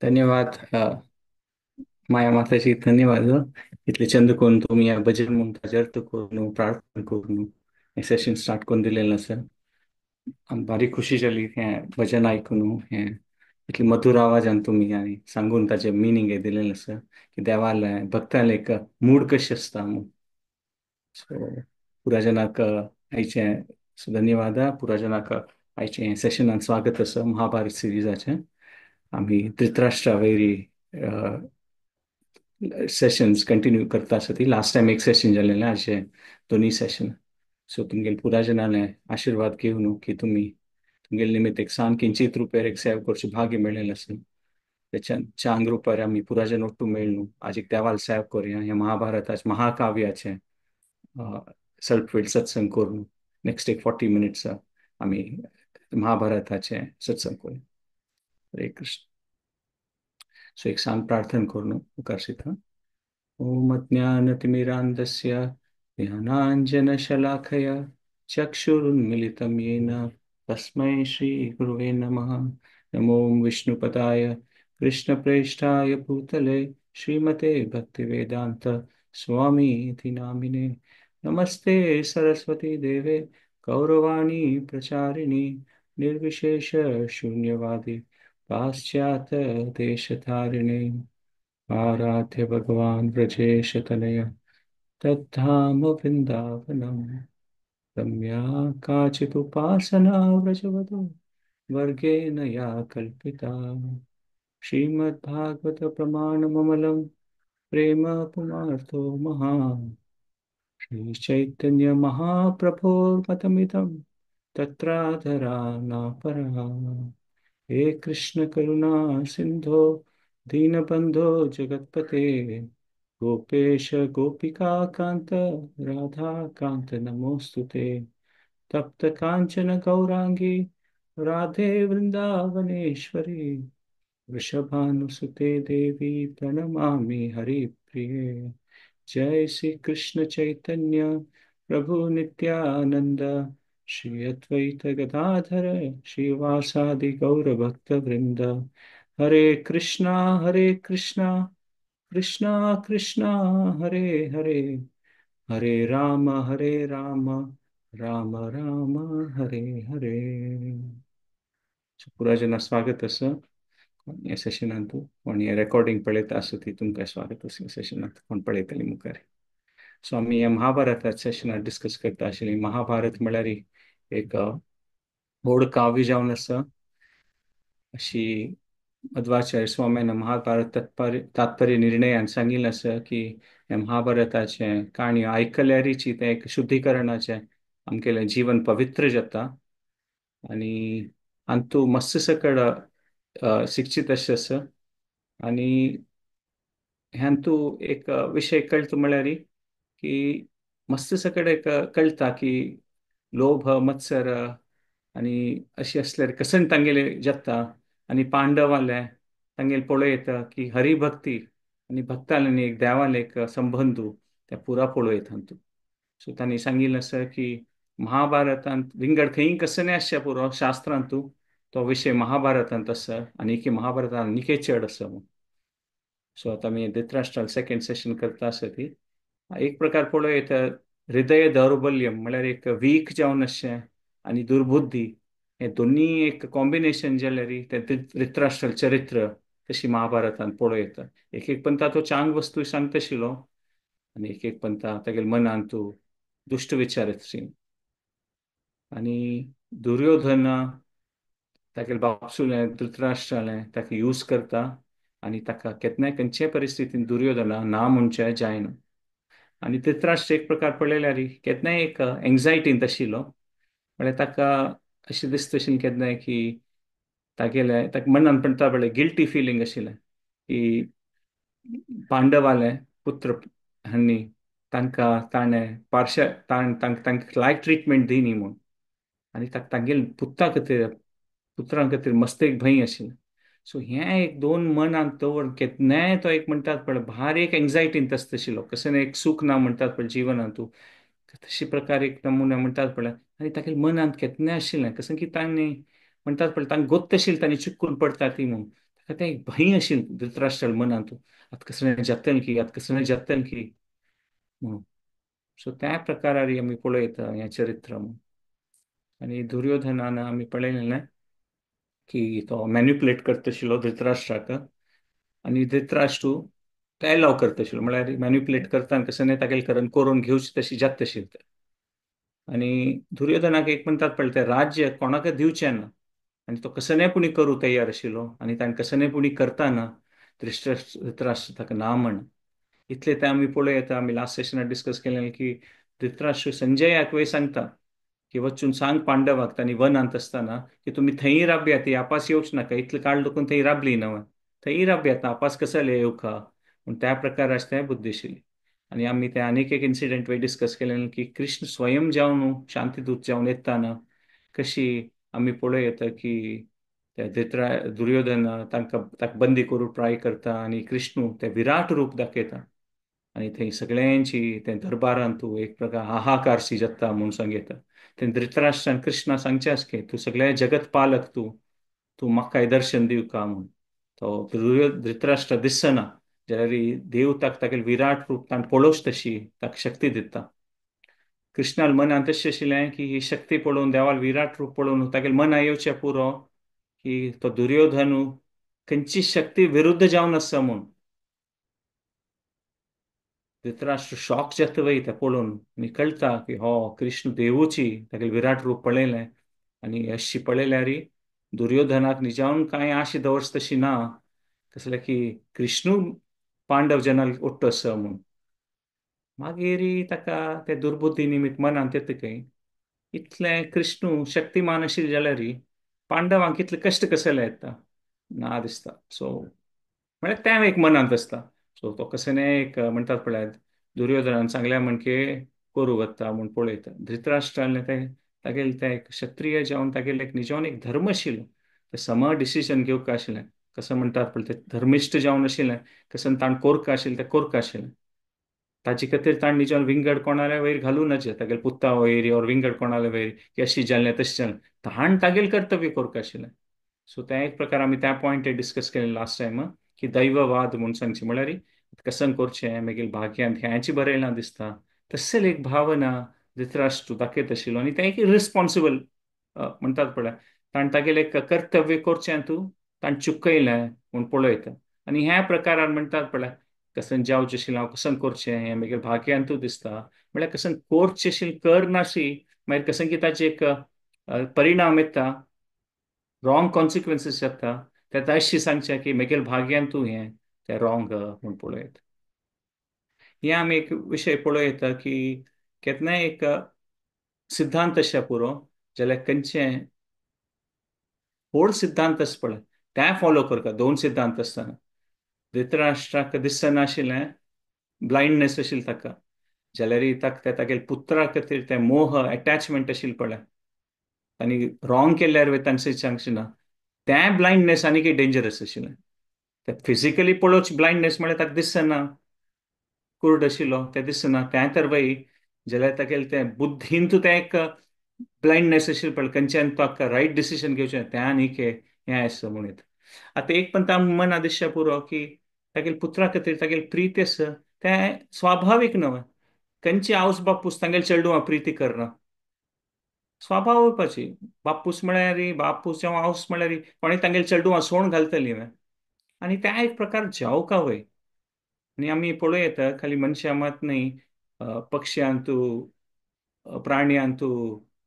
धन्यवाद माया माताजी, धन्यवाद. इतले चंद करून तुमी ह्या भजन म्हणून ताजेर करून प्रार्थना करून हें सेशन स्टार्ट करून दिलेलें आसा. आमकां भारी खुशी जाली हें भजन आयकून. हें इतले मधुर आवाजान तुमी आनी सांगून ताजें मिनींग हें दिलेलें आसा की देवालें भक्तालें एक मूड कशें आसता म्हूण. सो पुराजनाक आयचें धन्यवाद. पुराजनाक आयचें हें सेशनान स्वागत आसा महाभारत सिरिजाचें. आमी धृतराष्ट्रा वयरी सेशन्स कंटिन्यू करता आसा. ती लास्ट टायम एक सेशन जालेलें, आयचें दोनूय सेशन. सो तुमगेले पुराजनाले आशिर्वाद घेवन की तुमी तुमगेले निमित्त एक सान किंचित रुपेर एक सेवा करचें भाग्य मेळिल्लें आसा. त्याच्यान चांग रुपार आमी पुराजन ಒಟ್ಟು मेळ्ळू आज एक देवाल सेवा करुया. ह्या महाभारताचे महाकाव्याचें सल्प वेळ सत्संग करून नेक्स्ट एक 40 मिनिट्स आमी महाभारताचें सत्संग करुया. हरे कृष्ण. सो एक सान प्रार्थना करून मुखार सीता. ओम अज्ञानतिमिरान्धस्य ज्ञानाञ्जनशलाकया चक्षुरुन्मिलितं येन तस्मै श्रीगुरुवे नमः. नमो विष्णुपदाय कृष्णप्रेष्ठाय भूतले श्रीमते भक्तिवेदान्त स्वामीति नामिने. नमस्ते सरस्वती देवे गौरवाणी प्रचारिणी निर्विशेष शून्यवादी पाश्चात्य देशधारिणे. आराध्य भगवान व्रजेश तनय तद्धाम वृंदावनम. रम्या काचित् उपासना व्रजवधू वर्गेण या कल्पिता. श्रीमद्भागवत प्रमाणममलं प्रेम पुमार्थो महान्. श्री चैतन्य महाप्रभोर्मतमिदं तत्राधरा नापरा. हे कृष्ण करुणा सिंधो दीनबंधो जगत्पते गोपेश गोपिका कांत राधा कांत नमोस्तुते. तप्त कांचन गौरांगी राधे वृंदावनेश्वरी वृषभानुसुते देवी प्रणमामि हरिप्रिये. जय श्री कृष्ण चैतन्य प्रभु नित्यानंद श्री अद्वैत गदाधर श्रीवासादि गौर भक्त वृंद. हरे कृष्णा कृष्णा कृष्णा हरे हरे, हरे राम राम राम हरे हरे. पुराजना स्वागत आसा ह्या सेशनांत. कोण हें रेकॉर्डिंग पळयता आसा ती तुमकां स्वागत आसा ह्या सेशनांत कोण पळयतली मुखार. सो आमी ह्या महाभारताच्या सेशनांत डिस्कस करता आशिल्ली. महाभारत म्हळ्यार एक व्हड काव्य जावन आसा. अशी मध्वाचार्य स्वाम्यान महाभारत तात्पर्य निर्णयान सांगिल्लें आसा की ह्या महाभारताचें काणी आयकल्यारीची तें एक शुद्धीकरणाचें आमगेलें जीवन पवित्र जाता. आनी हातूंत मस्त सकड शिक्षीत अशें आसा. आनी ह्यांतू एक विशय कळटा म्हळ्यार की मस्त सकड एक कळटा की लोभ मत्सर आनी अशें आसल्यार कसन तांगेलें जाता. आनी पांडवालें तांगेलें पळयता की हरिभक्ती आनी भक्ताले आनी एक देवाले एक संबंद ते पुरा पळयता हातूंत. सो तांणी सांगिल्लें आसा की महाभारतांत विंगड खंय कसलें आसचें पुरो शास्त्रांतू तो विशय महाभारतांत आसा आनी की महाभारतांत आनीकय चड आसा म्हूण. सो आतां आमी धृतराष्ट्राल सेकेंड सेशन करता आसा ती एक प्रकार पळोवं येता. हृदय दौर्बल्यम म्हळ्यार एक वीक जावन आसचें आनी दुर्बुद्धी हे दोन्ही एक कॉम्बिनेशन जाल्यार तें धृतराष्ट्राल चरित्र तशी महाभारतांत पळोवं येता. एक एक पंथा तो चांग वस्तू सांगता आशिल्लो आनी एक एक पंथा तागेले मनांत दुश्ट विचार येता. आनी दुर्योधन तागेले बापसुलें धृतराष्ट्रालें ताका यूज करता आनी ताका केन्नाय खंयच्याय परिस्थितीन दुर्योधना ना म्हणचें जायना. आनी धृतराष्ट्र एक प्रकार पळयल्यार केन्नाय एक एंग्जायटींत आशिल्लो. म्हळ्यार ताका अशें दिसता आशिल्लें केन्नाय की तागेलें ताका मनान म्हणटा पळय गिल्टी फिलींग आशिल्लें की पांडवालें पुत्र हांणी तांकां ताणें पार्श तांकां लायक ट्रिटमेंट दिनी म्हूण. आनी ताका तांगेले पुता खातीर पुत्रां खातीर मस्त एक भंय आशिल्लें. सो हें एक दोन मनांत दवर केन्नाय तो एक म्हणटात पळय भारी एक एंग्जायटींत आसता आशिल्लो. कसलें एक सूख ना म्हणटात पळय जिवनांतू तशी प्रकार एक नमुना म्हणटात पळय. आनी तागेले मनांत केन्नाय आशिल्लें कसं की तांणी म्हणटात पळय तांकां गोत्त आशिल्ली तांणी चुकून पडटा ती म्हूण ताका तें एक भंय आशिल्लें धृतराष्ट्राल्या मनांत, आतां कसलें जातलें की, आतां कसलें जातलें की म्हणून. सो त्या प्रकारार आमी पळयता हें चरित्र म्हूण. आनी दुर्योधनान आमी पळयलें की तो मॅन्युपुलेट करता आशिल्लो धृतराष्ट्राक आनी धृतराष्ट्र तो एलाव करता आशिल्लो, म्हळ्यार मॅन्युपुलेट करता कसं न्ही तागेलें करून करून घेवचें तशी जाता आशिल्लें तें. आनी दुर्योधनाक एक म्हणटात पळय तें राज्य कोणाक दिवचें ना आनी तो कसं न्ही पुणी करूं तयार आशिल्लो आनी ताणें कसं न्ही पुणी करतना धृतराष्ट्र ताका ना म्हण. इतलें तें आमी पळयता, आमी लास्ट सेशनाक डिस्कस केलें की धृतराष्ट्र संजयाक वय सांगता की वचून सांग पांडवाक तांणी वनांत आसतना की तुमी थंय राबयात, आपास येवच नाका, इतलें काळ लोकून थंय राबली न्हय, थंय राबयात, आपास कसले येवका म्हूण त्या प्रकार आसता बुद्धी आशिल्ली. आनी आमी ते आनीक एक इन्सिडंट वय डिस्कस केलें की कृष्ण स्वयं जावन शांतीदूत जावन येताना कशी आमी पळयता की ते दुर्योधन तांकां ताका बंदी करूंक ट्राय करता आनी कृष्ण ते विराट रूप दाखयता आनी थंय सगळ्यांची ते दरबारांत एक प्रकार हाहाकारशी जाता म्हूण सांगता. ते धृतराष्ट्रान कृष्णा सांगचें आसा की तूं सगळें जगत पालक, तूं तूं म्हाकाय दर्शन दिवका म्हूण. तो धृतराष्ट्र दिसना जाल्यार देव ताका तागेलें विराट रूप ताणें पळोवच तशी ताका शक्ती दिता. कृष्णाल मनांत तशें आशिल्लें की ही शक्ती पळोवन देवाल विराट रूप पळोवन तागेलें मनां येवचें पुरो की तो दुर्योधन खंयची शक्ती विरुद्ध जावन आसा म्हूण. धृतराष्ट्र शॉक जाता वय तें पळोवन आनी कळटा की हो कृष्ण देवूची तागेलें विराट रूप पळयलें आनी अशी पळयल्यार दुर्योधनाक निजावन कांय आशी दवरच तशी ना, कसलें की कृष्णू पांडव जनाल ओट्टो आसा म्हूण. मागीर ताका ते दुर्बुद्धी निमित्त मनांत येता खंय इतलें कृष्णू शक्तिमान आशिल्लें जाल्यार पांडवांक कितले कश्ट कसले येता ना दिसता. सो म्हळ्यार तें एक मनांत आसता. सो तो कसं न्ही एक म्हणटात पळयात दुर्योधनान सांगल्या म्हणके करूं वता म्हूण पळयता. धृतराष्ट्रान तें तागेलें तें एक क्षत्रिय जावन तागेलें एक निजावन एक धर्म आशिल्लो, तें सम डिसिजन घेवंक आशिल्लें, कसं म्हणटात पळय तें धर्मिश्ट जावन आशिल्लें, कसं ताणें कोरक आशिल्लें तें कोरक आशिल्लें. ताजे खातीर ताणें निजावन विंगड कोणाल्या वयर घालूं नजे, तागेले पुता वयर ओर विंगड कोणाल्या वयर की अशी जालें तशें जालें, ताणें तागेलें कर्तव्य कोरक आशिल्लें. सो तें एक प्रकार आमी त्या पॉयंट डिस्कस केलें लास्ट टायम की दैववाद म्हूण सांगचें म्हळ्यार कसं करचें मागीर भाग्यांत ह्याची बरयलां दिसता तशें एक भावना धृतराष्ट्र दाखयत आशिल्लो आनी तें एक इरिस्पॉन्सिबल म्हणटात पळय ताणें तागेलें एक कर्तव्य करचें तूं ताणें चुकयलें म्हूण पळयता. आनी ह्या प्रकारान म्हणटात पळय कसं जावचें आशिल्लें हांव कसं करचें हें मागीर भाग्यांतूय दिसता, म्हळ्यार कसं करचें आशिल्लें कर नाशी मागीर कसं की ताचे एक परिणाम येता, रॉंग कॉन्सिक्वन्सीस जाता, ते अशी सांगचें की मागीर भाग्यांतूय हें तें रॉंग म्हूण पळयता. हें आमी एक विशय पळयता की केन्नाय एक सिद्धांत आसा पुरो जाल्यार खंयचें व्हड सिद्धांत आसा पळय तें फॉलो करता. दोन सिद्धांत आसतना धृतराष्ट्राक दिसनाशिल्लें ब्लायंडनेस आशिल्लें ताका, जाल्यार ताका ते तागेले पुत्रा खातीर तें मोह एटॅचमेंट आशिल्लें पळय आनी रॉंग केल्यार तांचे सांगचें ना, तें ब्लायंडनेस आनीक डेंजरस आशिल्लें. तें फिजिकली पळोवचें ब्लायंडनेस म्हळ्यार ताका दिसना, कुर्ड आशिल्लो तें दिसना, तें तर वय जाल्यार तागेलें तें बुद्धींत तें एक ब्लायंडनेस आशिल्लें पळय खंयच्यान ताका रायट डिसिजन घेवचें तें आनीक हें आसा म्हणून. आतां एक पण तां मना दिसचें पुरो की तागेले पुत्रा खातीर तागेली प्रीती आसा तें स्वाभावीक न्हय, खंयची आवस बापूस तांगेले चेडवां प्रिती करना स्वाभाविकाची. बापूस म्हळ्यार बापूस जावं आवस म्हळ्यार कोणें तांगेले चेडवां सोण घालतली आनी तें एक प्रकार जावका वय. आनी आमी पळोवं खाली मनशां मात न्हय पक्ष्यांतू प्राण्यांतू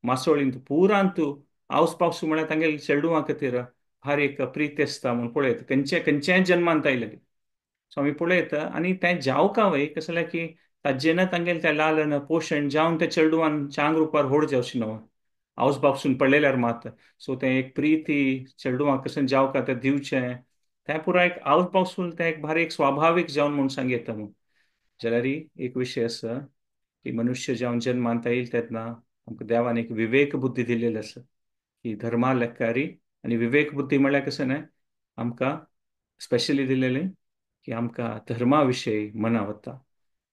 मासोळींतू पुरांतू आवस पावस म्हळ्यार तांगेले चेडवां खातीर भारी एक प्रीती आसता म्हूण पळयता खंयच्या खंयच्याय जन्मांत आयले. सो आमी पळयता आनी तें जावका वय कसलें की ताजें ना तांगेलें तें लालन पोशण जावन त्या चेडवान चांग रुपार व्हड जावचें न्हय आवस बापसून पळयल्यार मात. सो तें एक प्रिती चेडवां कशें जावका तें दिवचें तें पुराय एक आवस बापसून तें एक भारी एक स्वाभावीक जावन म्हूण सांगता म्हूण. जाल्यार एक विशय आसा की मनुष्य जावन जन्मांत येयल तेन्ना आमकां देवान एक विवेक बुद्धी दिलेली आसा की धर्मा लेखारी आनी विवेक बुद्धी म्हळ्यार कशें न्हय आमकां स्पेशली दिलेली की आमकां धर्मा विशयी मना वता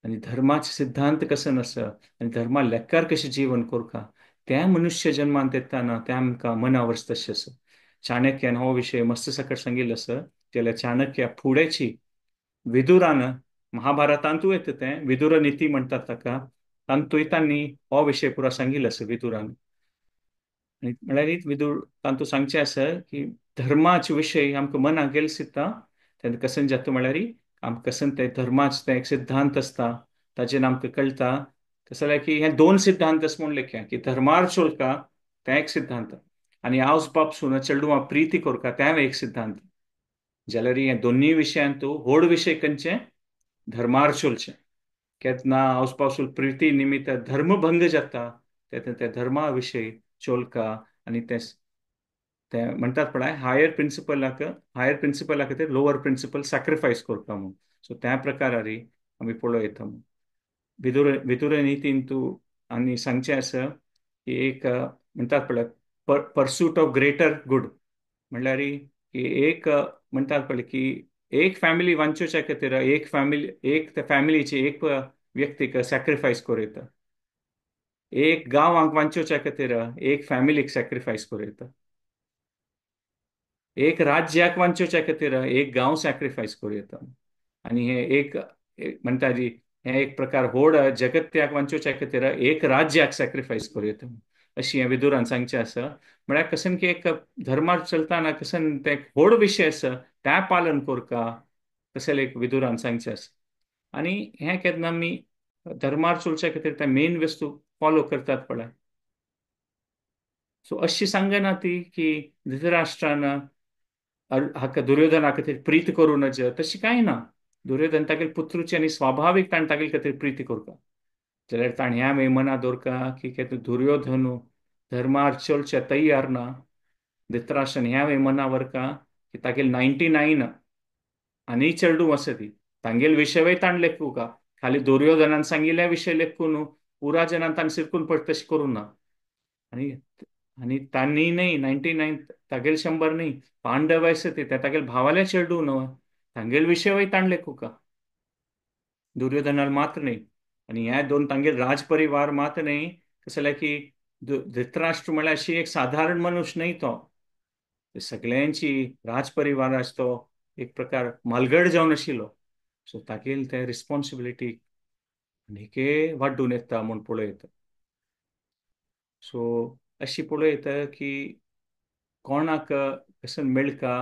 आनी धर्माचे सिद्धांत कशें आसा आनी धर्मा लेखार कशें जीवन करता त्या मनुष्य जन्मांत येताना तें आमकां मना वरस तशें आसा. चाणक्यान हो विशय मस्त सकट सांगिल्लो आसा. जाल्यार चाणक्या फुडेची विदुरान महाभारतांतूय येता तें विदुर निती म्हणटात ताका, तातूंय तांणी हो विशय पुरा सांगिल्लो आसा विदुरान. आनी म्हळ्यार विदुर तातूंत सांगचें आसा की धर्माचे विशय आमकां मनाक गेल दिसता तेन्ना कसन जाता म्हळ्यार आमकां कसन ते धर्माचें तें एक सिद्धांत आसता ताजेर आमकां कळटा. तशें जाल्यार की हे दोन सिद्धांत आसा म्हूण लेखया की धर्मार चोलका तें एक सिद्धांत आनी आवज बाप सुन चेडवां प्रिती करका तें एक सिद्धांत. जाल्यार हे दोनूय विशयांत व्हड विशय खंयचे धर्मार चोलचें. केन्ना आवज बाप प्रिती निमित्त धर्मभंग जाता तेन्ना त्या धर्मा विशय चोलका आनी ते ते म्हणटात पळय हायर प्रिंसिपलाक हायर प्रिंसिपला खातीर लोअर प्रिंसिपल सॅक्रिफायस करता म्हूण. सो त्या प्रकारारी आमी पळोवं येता म्हूण. विदुर विदुर नितीन तूं आनी सांगचें आसा की एक म्हणटात पळय परसूट ऑफ ग्रेटर गूड म्हणल्यार की एक म्हणटात पळय की एक फॅमिली वांचोवच्या खातीर एक फॅमिली एक त्या फॅमिलीची एक व्यक्तीक सॅक्रिफायस करूं येता, एक गांवांक वांचोवच्या खातीर एक फॅमिलीक सॅक्रिफायस करूं येता, एक राज्याक वांचोवच्या खातीर एक गांव सॅक्रिफायस करूं येता. आनी हे एक म्हणटा जी हें एक प्रकार व्हड जगत्याक वांचोवच्या खातीर एक राज्याक सॅक्रिफायस करूं येता अशी हें विदुरान सांगचें आसा. म्हळ्यार कसन की एक धर्मार चलतना कसन तें एक व्हड विशय आसा तें पालन करका तशें एक विदुरान सांगचें आसा. आनी हें केन्ना आमी धर्मार चलच्या खातीर तें मेन वस्तू फॉलो करतात पळय. सो अशी सांगना ती की धृतराष्ट्रान हाका दुर्योधना खातीर प्रीत करूं नज, तशी कांय ना. दुर्योधन तागेले पुत्रूची आनी स्वाभावीक ताणें तागेले खातीर प्रिती करता. जाल्यार ताणें ह्या मागीर मना दवरका की दुर्योधन धर्मार चलचे तयार ना, धृतराष्ट्रान ह्या मागीर मना व्हरका की तागेले 99 आनी चेडूं आसा ती तांगेले विशय ताणें लेखूका, खाली दुर्योधनान सांगिल्ल्या विशय लेखून न्हू पुरा जनान ताणें सिरकून पडटा तशें करूं ना. आनी आनी तांणी न्हय 99 तागेले 100 न्हय पांडव आसा ते तागेले भावाले चेडूं न्हय तांगेले विशय ताणें लेखूका, दुर्योधनाल मात्र न्हय. आनी ह्या दोन तांगेले राजपरिवार मात्र न्हय, कशें जाल्यार की धृतराष्ट्र म्हळ्यार अशी एक साधारण मनुष्य न्हय तो, सगळ्यांची राजपरिवार आसा तो एक प्रकार मालगड जावन आशिल्लो. सो तागेले ते रिस्पॉन्सिबिलिटी आनीके वाड्डून येता म्हूण पळयता. सो अशी पळयता की कोणाक कसन मेळका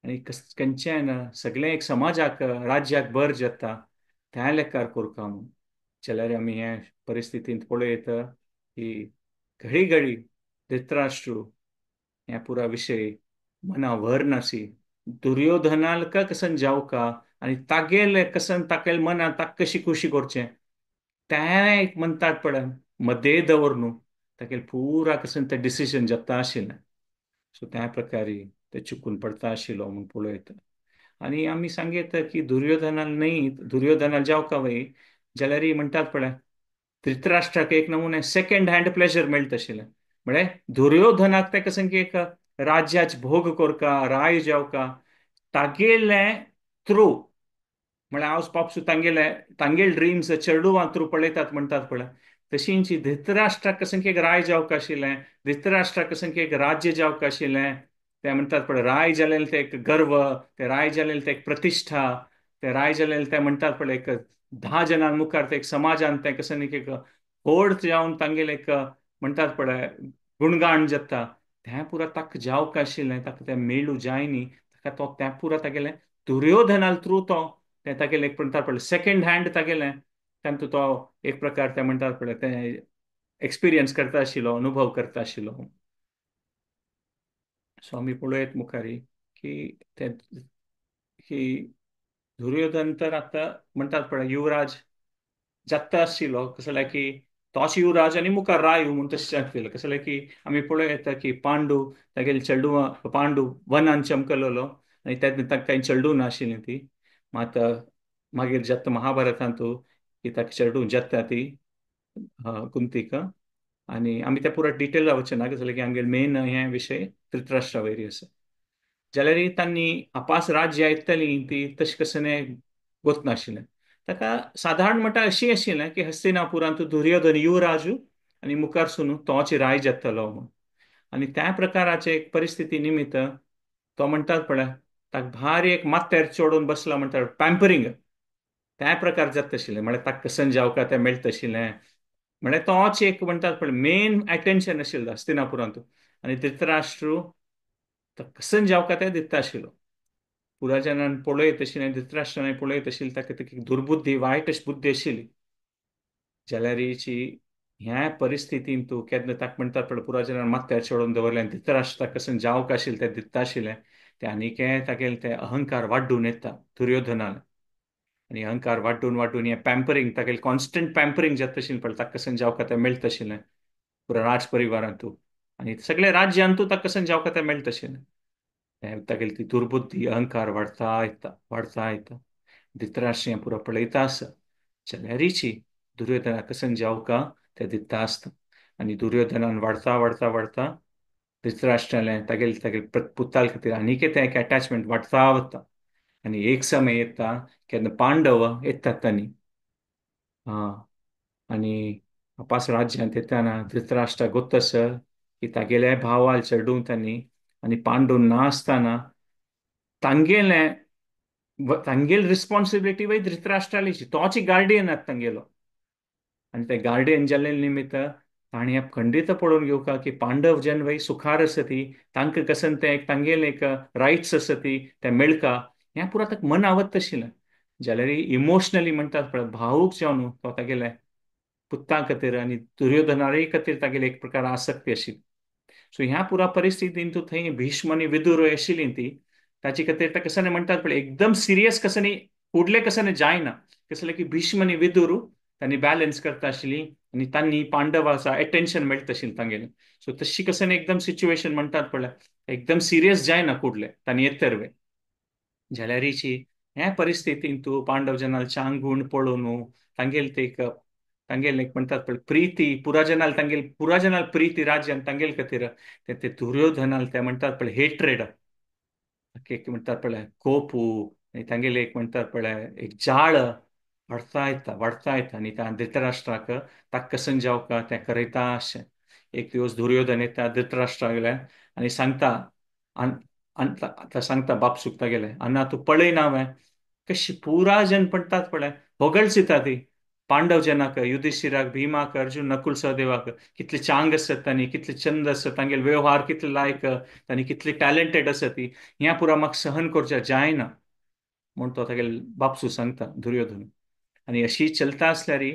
आनी खंयच्यान सगळें एक समाजाक राज्याक बर जाता त्या लेखार करका म्हूण. जाल्यार आमी हे परिस्थितींत पळयता की घडी घडी धृतराष्ट्र ह्या पुरा विशय मना व्हर नासी दुर्योधनाक कसन जावका आनी तागेले कसन तागेले मनान ताका कशी खुशी करचें तें एक म्हणटात पळय मदें दवर न्हू तागेले पुरा कसन तें डिसिजन जाता आशिल्लें. सो त्या प्रकारे ते चुकून पडटा आशिल्लो म्हूण पळयता. आनी आमी सांगता की दुर्योधनान न्हय दुर्योधनाक जावका वय जाल्यार म्हणटात पळय धृतराष्ट्राक एक नमुने सेकंड हँड प्लेजर मेळटा आशिल्लें. म्हळ्यार दुर्योधनाक तें कशें की एक राज्याच भोग करका राय जावका तागेले थ्रू म्हळ्यार हांव पापसू तांगेले तांगेले ड्रिम्स चेडवां थ्रू पळयतात म्हणटात पळय तशींची धृतराष्ट्राक कशें की एक राय जावका आशिल्लें, धृतराष्ट्राक कशें की एक राज्य जावका आशिल्लें. ते म्हणटात पळय राय जालें तें एक गर्व, ते राय जालें तें एक प्रतिश्ठा, ते राय जालें तें म्हणटात पळय एक 10 जणां मुखार ते एक समाजान तें कशें न्ही एक व्हड जावन तांगेलें एक म्हणटात पळय गुणगान जाता तें पुरा ताका जावका आशिल्लें, ताका तें मेळूं जाय न्ही ताका तो तें पुरा तागेलें दुर्योधनाल थ्रू तो तें तागेलें एक म्हणटात पळय सेकंड हँड तागेलें तातूंत तो एक प्रकार ते म्हणटात पळय तें एक्सपिरियन्स करता आशिल्लो, अनुभव करता आशिल्लो. सो आमी पळोवयेत मुखारी की ते की दुर्योधन तर आतां म्हणटात पळय युवराज जाता आशिल्लो, कशें जाल्यार की तोच युवराज आनी मुखार राय म्हूण तशें जातलें. कशें जाल्यार की आमी पळोवं येता की पांडू तागेले चेडवां पांडू वनान चमकलेलो आनी तेन्ना ताका कांय चेडूं नाशिल्लीं ती, मात मागीर जाता महाभारतांत की ताका चेडूं जाता ती कुंतीक. आनी आमी ते पुरा डिटेल वचना ना, कशें जाल्यार की आमगेले मेन हे विशय धृतराष्ट्रा वयर आसा. जाल्यार तांणी आपास राज्य आयकतलीं ती तशें कशें गोतनाशिल्लें. ताका सादारण म्हणटा अशी आशिल्लें की हस्तिनापुरांत दुर्योधन युवराजू आनी मुखार सुनू तोच राय जातलो म्हूण. आनी त्या प्रकाराचे एक परिस्थिती निमित्त तो म्हणटात पळय ताका भारी एक माथ्यार चडोवन बसला म्हणटात पॅम्परींग त्या प्रकार जाता आशिल्लें. म्हळ्यार ताका कसन जावका तें मेळटा आशिल्लें. म्हळ्यार तोच एक म्हणटात पळय मेन अटेन्शन आशिल्लो हस्तिनापुरांत. आनी धृतराष्ट्र कसन जावका तें दिता आशिल्लो. पुराजनान पळयत आशिल्लें, धृतराष्ट्रान पळयत आशिल्लें, ताका ती दुर्बुद्धी वायट अशी बुद्धी आशिल्ली. जाल्यारीची ह्या परिस्थितीन तूं केन्ना ताका म्हणटात पळय पुराजनान माथ्यार चडोवन दवरलें आनी धृतराष्ट्र ताका कसन जावंक आशिल्लें तें दिता आशिल्लें. तें आनीक तागेलें तें अहंकार वाड्डून येता दुर्योधनान. आनी अहंकार वाड्डून वाड्डून हें पॅम्परींग तागेलें कॉन्स्टंट पॅम्परींग जाता आशिल्लें पळय ताका कसन जावंक तें मेळटा आशिल्लें पुरा राज परिवारांतू आनी सगळे राज्यांतू ताका कसन जावंक तें मेळटा आशिल्लें. तागेली ती दुर्बुद्धी अहंकार वाडता येता वाडता येता. धृतराष्ट्र हें पुरो पळयता आसा जाल्यारीची दुर्योधना कसन जावका तें दिता आसता. आनी दुर्योधनान वाडता वाडता वाडता धृतराष्ट्रालें तागेले तागेले पुताल खातीर आनीक तें एक एटॅचमेंट वाडता वता. आनी एक समय येता केन्ना पांडव येतात तांणी आनी आपास राज्यांत येताना धृतराष्ट्रा गोत आसा की तागेल्या भावाल चेडूं तांणी आनी पांडव ना आसतना तांगेलें तांगेली रिस्पॉन्सिबिलिटी वय धृतराष्ट्रालीची, तोच गार्डियन आसा तांगेलो. आनी ते गार्डियन जाल्ले निमित्त ताणें हें खंडीत पळोवन घेवका की पांडव जन वय सुखार आसती, तांकां कसन तें एक तांगेलें एक रायट्स आसती तें मेळका, हें पुरा ताका मन आवडटा आशिल्लें. जाल्यार इमोशनली म्हणटात पळय भावूक जावन तो तागेले पुत्ता खातीर आनी दुर्योधनारय खातीर तागेली एक प्रकार आसक्ती आशिल्ली. सो ह्या पुरा परिस्थितीन तूं थंय भीष्म आनी विदुर आशिल्ली ती ताचे खातीर ताका कसने म्हणटात पळय एकदम सिरियस कसने फुडले कसने जायना, कसले की भीष्म आनी विदुर तांणी बॅलन्स करता आशिल्ली आनी तांणी पांडवाचा एटेन्शन मेळटा आशिल्लें तांगेलें. सो तशी कसने एकदम सिच्युएशन म्हणटात पळय एकदम सिरियस जायना कुडले तांणी येतरवे. जाल्यारीची ह्या परिस्थितीन तूं पांडव जनाल चांगूण पळोवन तांगेले ते एक तांगेले एक म्हणटात पळय प्रिती पुराजनाल तांगेल पुराजनाल प्रिती राज्यान तांगेले खातीर ते दुर्योधनाल ते म्हणटात पळय हेट्रेड एक म्हणटात पळय कोपू आनी तांगेले एक म्हणटात पळय एक जाळ वाडता येता वाडता येता. आनी त्या धृतराष्ट्राक ताका कसन जावका तें करयता अशें. एक दिवस दुर्योधन येता धृतराष्ट्रागेले आनी सांगता आतां सांगता बापसूक तागेले अन्ना तूं पळयना हांवें कशी पुरा जन म्हणटात पळय होगळसिता ती पांडव जनाक युधिष्ठिराक भीमाक अर्जुन नकुल सहदेवाक कितले चांग आसत तांणी कितले चंद आसत तांगेले व्यवहार कितले लायक तांणी कितले टॅलेंटेड आसत ती ह्या पुरा म्हाका सहन करच्या जायना म्हूण तो तागेले बापसू सांगता दुर्योधन. आनी अशी चलता आसल्यारी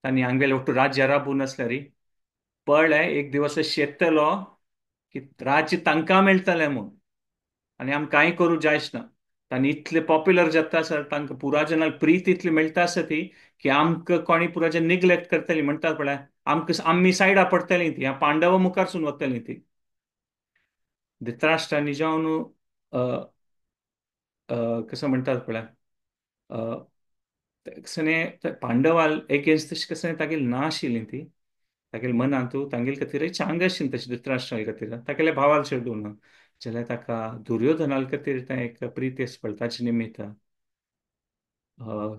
तांणी आमगेले ಒಟ್ಟು राज्य राबून आसल्यारी पळय एक दिवस अशें येतलो की राज्य तांकां मेळटलें म्हूण आनी आमकां कांय करूं जायच ना. तांणी इतले पॉप्युलर जाता आसर तांकां पुराजनाक प्रीत इतली मेळटा आसा ती की आमकां कोणी पुराजन निग्लेक्ट करतली म्हणटात पळय आमकां आमी सायडा पडटली ती ह्या पांडवा मुखारसून वतली ती. धृतराष्ट्रांनी जावन कसं म्हणटात पळय कसने पांडवाल एगेन्स्ट तशें कसं तागेली ना आशिल्ली ती तागेले मनांतू तांगेले खातीरय चांग आशिल्ली तशें धृतराष्ट्रा खातीर तागेले भावाल चेडूं ना जाल्यार ताका दुर्योधनाल खातीर तें एक प्रिती आसा पळय ताचे निमित्त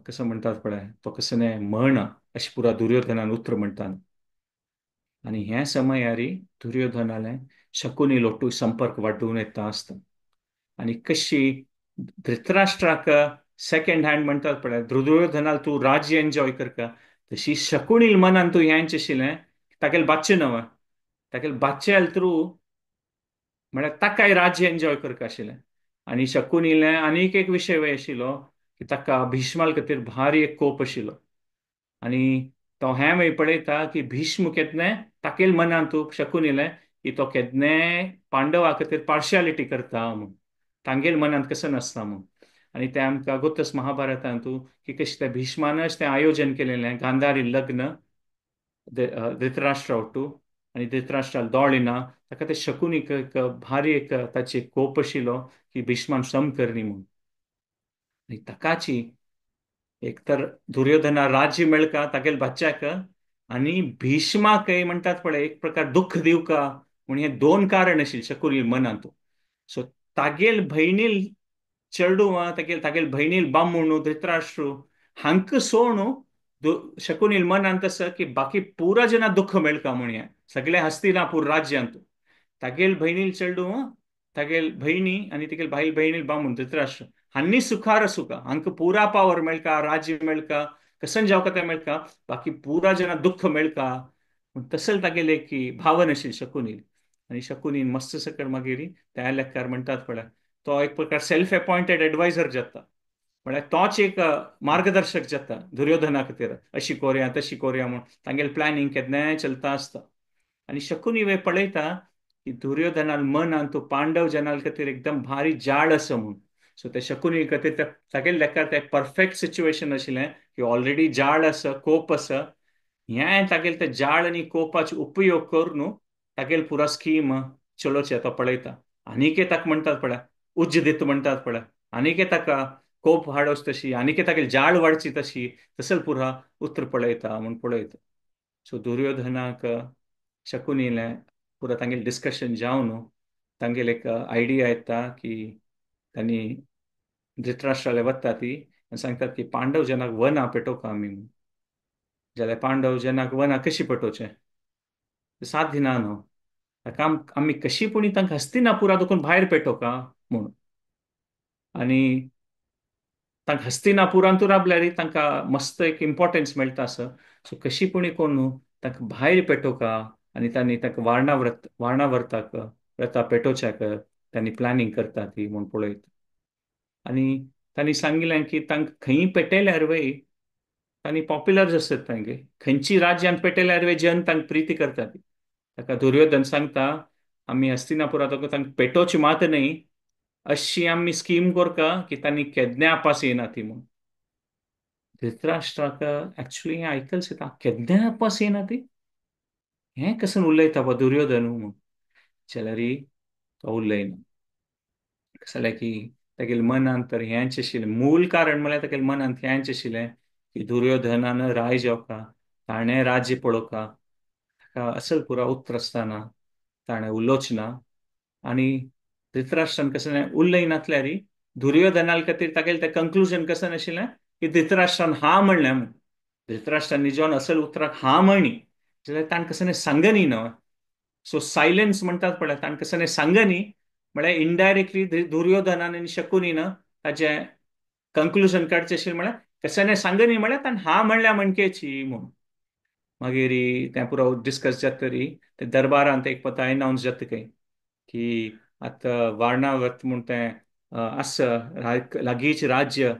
कसं म्हणटात पळय तो कसने म्हण अशें पुरा दुर्योधनान उतर म्हणटात. आनी ह्या समयारी दुर्योधनाले शकुनी लोटू संपर्क वाडून येता आसता. आनी कशी धृतराष्ट्राक सेकंड हँड म्हणटात पळय दुर्योधनाल तूं राज्य एन्जॉय करता तशी शकुनील मनान तूं हेंच आशिल्लें तागेले बाच्चे नव तागेले बाच्चे थ्रू म्हळ्यार ताकाय राज्य एन्जॉय करता आशिल्लें. आनी शकुनीलें आनीक एक विशय वय आशिल्लो की ताका भीष्माल खातीर भारी एक कोप आशिल्लो. आनी तो हें वय पळयता की भीष्म केन्ना ताकेल मनान तूं शकुनीलें की तो केन्नाय पांडवा खातीर पार्शियालिटी करता म्हूण तांगेल मनांत कसं नासता म्हूण. आनी तें आमकां गोतस महाभारतांतू की कशें त्या भीष्मानच तें आयोजन केलेलें गांधारी लग्न धृतराष्ट्रा वट्टू आनी धृतराष्ट्राक दोळे ना ताका ते शकुनीक एक भारी एक ताचे कोप आशिल्लो की भीष्मान सम करनी म्हूण. आनी ताकाची एक तर दुर्योधना राज्य मेळका तागेले बाच्याक आनी भीष्माकय म्हणटात पळय एक प्रकार दुख्ख दिवका म्हूण हें दोन कारण आशिल्लें शकुनी मनांत. सो तागेल भयणील चेडूं तागेल तागेल भयणील बामूण धृतराष्ट्र हांकां सोणू शकुनील मनांत आसा की बाकी पुरा जना दुख्ख मेळका म्हूण हें सगळें हस्तिनापूर राज्यांत. तागेल भयणील चेडूं, तागेल भयणी आनी तिगेल बायल भयणील बामून धृतराष्ट्र हांणी सुखार सुखा, हांकां पुरा पावर मेळका, राज्य मेळका, कसन जावका तें मेळका, बाकी पुरा जना दुःख मेळका. तसल तागेले की भावन आशिल्ली शकुनील. आनी शकुनीन मस्त सकट मागीर त्या लेखार म्हणटात पळय, तो एक प्रकार सेल्फ अपॉइंटेड एडवायझर जाता, म्हळ्यार तोच एक मार्गदर्शक जाता दुर्योधना खातीर, अशी कोरया तशी कोरया म्हूण तांगेलें प्लॅनिंग केन्नाय चलता आसता. आनी शकुनी वे पळयता की दुर्योधनाल मनान तो पांडव जनाल खातीर एकदम भारी जाळ आसा म्हूण. सो ते शकुनी खातीर तागेले लेखार ते परफेक्ट सिच्युएशन आशिल्लें की ऑलरेडी जाळ आसा, कोप आसा, हें तागेले ते जाळ आनी कोपाचो उपयोग करून तागेले पुरा स्कीम चलोवचें तो पळयता. आनीक ताका म्हणटात पळय उज्ज दित म्हणटात पळय, आनीक ताका कोप हाडोच तशी, आनीक तागेली जाळ वाडची तशी, तसल पुरा उतर पळयता म्हूण पळयता. सो दुर्योधनाक शकुनीलें पुरा तांगेलें डिस्कशन जावन तांगेले एक आयडिया येता की तांणी धृतराष्ट्राले वता ती आनी सांगतात की पांडव जनाक वना पेटोवका आमी म्हूण. जाल्यार पांडव जनाक वना कशी पेटोवचें, साध्य ना न्हू, ताका आमी कशी पुणी तांकां हस्तिनापुरा देखून भायर पेटोवका म्हूण. आनी तांकां हस्तिनापुरांतूय राबल्यार तांकां मस्त एक इम्पोर्टन्स मेळटा आसा. सो कशी पुणी कोण तांकां भायर पेटोवका आनी तांणी तांकां वारणाव्रताक व्रता पेटोवच्याक तांणी प्लॅनिंग करता ती म्हूण पळयता. आनी तांणी सांगिल्लें की तांकां खंय पेटयल्यार वय तांणी पॉप्युलर आसत, तांगे खंयची राज्यांत पेटयल्यार वय जन तांकां प्रिती करता ती. ताका दुर्योधन सांगता आमी हस्तिनापुरात तांकां पेटोवची मात न्हय, अशी आमी स्कीम करका की तांणी केन्ना अपास येना ती म्हूण. धृतराष्ट्राक एक्चुली हें आयकल येता, केन्ना अपास येना ती, हें कसन उलयता बा दुर्योधन म्हूण. जाल्यार तो उलयना, कशें जाल्यार की तागेले मनांत तर हेंच आशिल्लें, मूल कारण म्हळ्यार तागेले मनांत हेंच आशिल्लें की दुर्योधनान राय जावका, ताणें राज्य पळोवका, ताका असल पुरा उत्तर आसतना ताणें उलोवचें ना. आनी धृतराष्ट्रान कशें उलयनासल्यार दुर्योधना खातीर तागेलें तें कंक्लुजन कशें नाशिल्लें की धृतराष्ट्रान हा म्हणलें म्हूण. धृतराष्ट्रान निजोन असल उतराक हा म्हणी जाल्यार ताणें कशें सांगनी न्हय. सो सायलन्स म्हणटात पळय, ताणें कशें सांगनी म्हळ्यार इनडायरेक्टली दुर्योधनान आनी शकुनीन ताचें कंक्लुजन काडचें आशिल्लें, म्हळ्यार कशें सांगनी म्हळ्यार ताणें हा म्हणल्या म्हणकेची म्हूण. मागीर तें पुरो डिस्कस जाता तरी ते दरबारांत एक पता एनावन्स जाता खंय की आतां वारणावत म्हूण तें आसा लागींच राज्य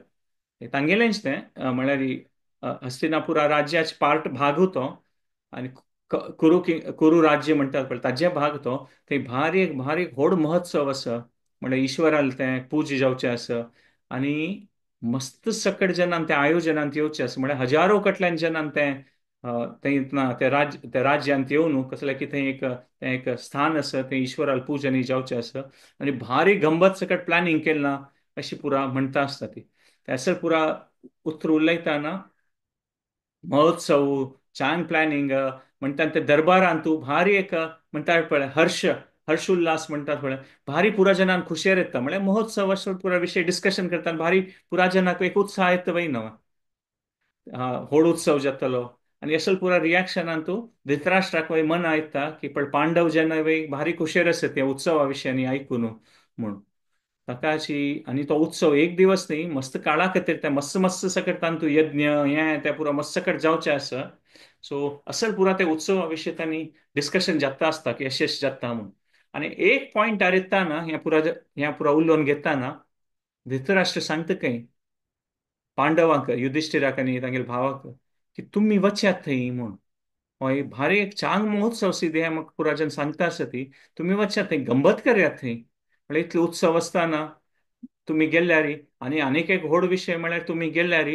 तांगेलेंच तें, म्हळ्यार हस्तिनापुरा राज्याचे पार्ट भाग तो, आनी कुरू कुरू राज्य म्हणटात पळय ताजे भाग तो. थंय भारी एक भारी व्हड महोत्सव आसा, म्हळ्यार ईश्वराल तें पूजा जावचें आसा आनी मस्त सकट जनान तें आयोजनांत येवचें आसा, म्हळ्यार हजारो कडल्यान जनान तें थंय ना त्या राज्यांत येवन कसलें की थंय एक तें एक स्थान आसा, थंय ईश्वराल पूजनी जावचें आसा आनी भारी गंमत सकट प्लॅनिंग केलें ना अशी पुरा म्हणटा आसता ती. त्यासर पुरा उतर उलयतना महोत्सव छान प्लॅनिंग म्हणटात ते दरबारांत भारी एक म्हणटात पळय हर्ष हर्षोल्लास म्हणटात पळय, भारी पुरा जनान खुशेर येता, म्हळ्यार महोत्सव असो पुरा विशय डिस्कशन करता, भारी पुरा जनाक एक उत्साह येता वय न्हय, व्हड उत्सव जातलो. आनी असल पुरा रिएक्शनान तूं धृतराष्ट्राक वय मना येता की पण पांडव जेन्ना वय भारी खुशेर आसत त्या उत्सवा विशयांनी आयकून म्हूण ताकाची. आनी तो उत्सव एक दिवस न्ही, मस्त काळा खातीर ते मस्त मस्त सकट तांतू यज्ञ हें तें पुरा मस्त सकट जावचें आसा. सो असल पुरा ते उत्सवा विशय तांणी डिस्कशन जाता आसता की अशें अशें जाता म्हूण. आनी एक पॉयंटार येताना हें पुरा हें पुरा उलोवन घेताना धृतराष्ट्र सांगता खंय पांडवांक, युधिष्ठिराक आनी तांगेल्या भावाक की तुमी वचात थंय म्हूण, हय भारी एक चांग महोत्सव सी हें म्हाका पुरा जन सांगता आसा ती, तुमी वचात थंय गंमत करयात थंय, म्हळ्यार इतले उत्सव आसतना तुमी गेल्यार. आनी आनीक एक व्हड विशय म्हळ्यार तुमी गेल्यार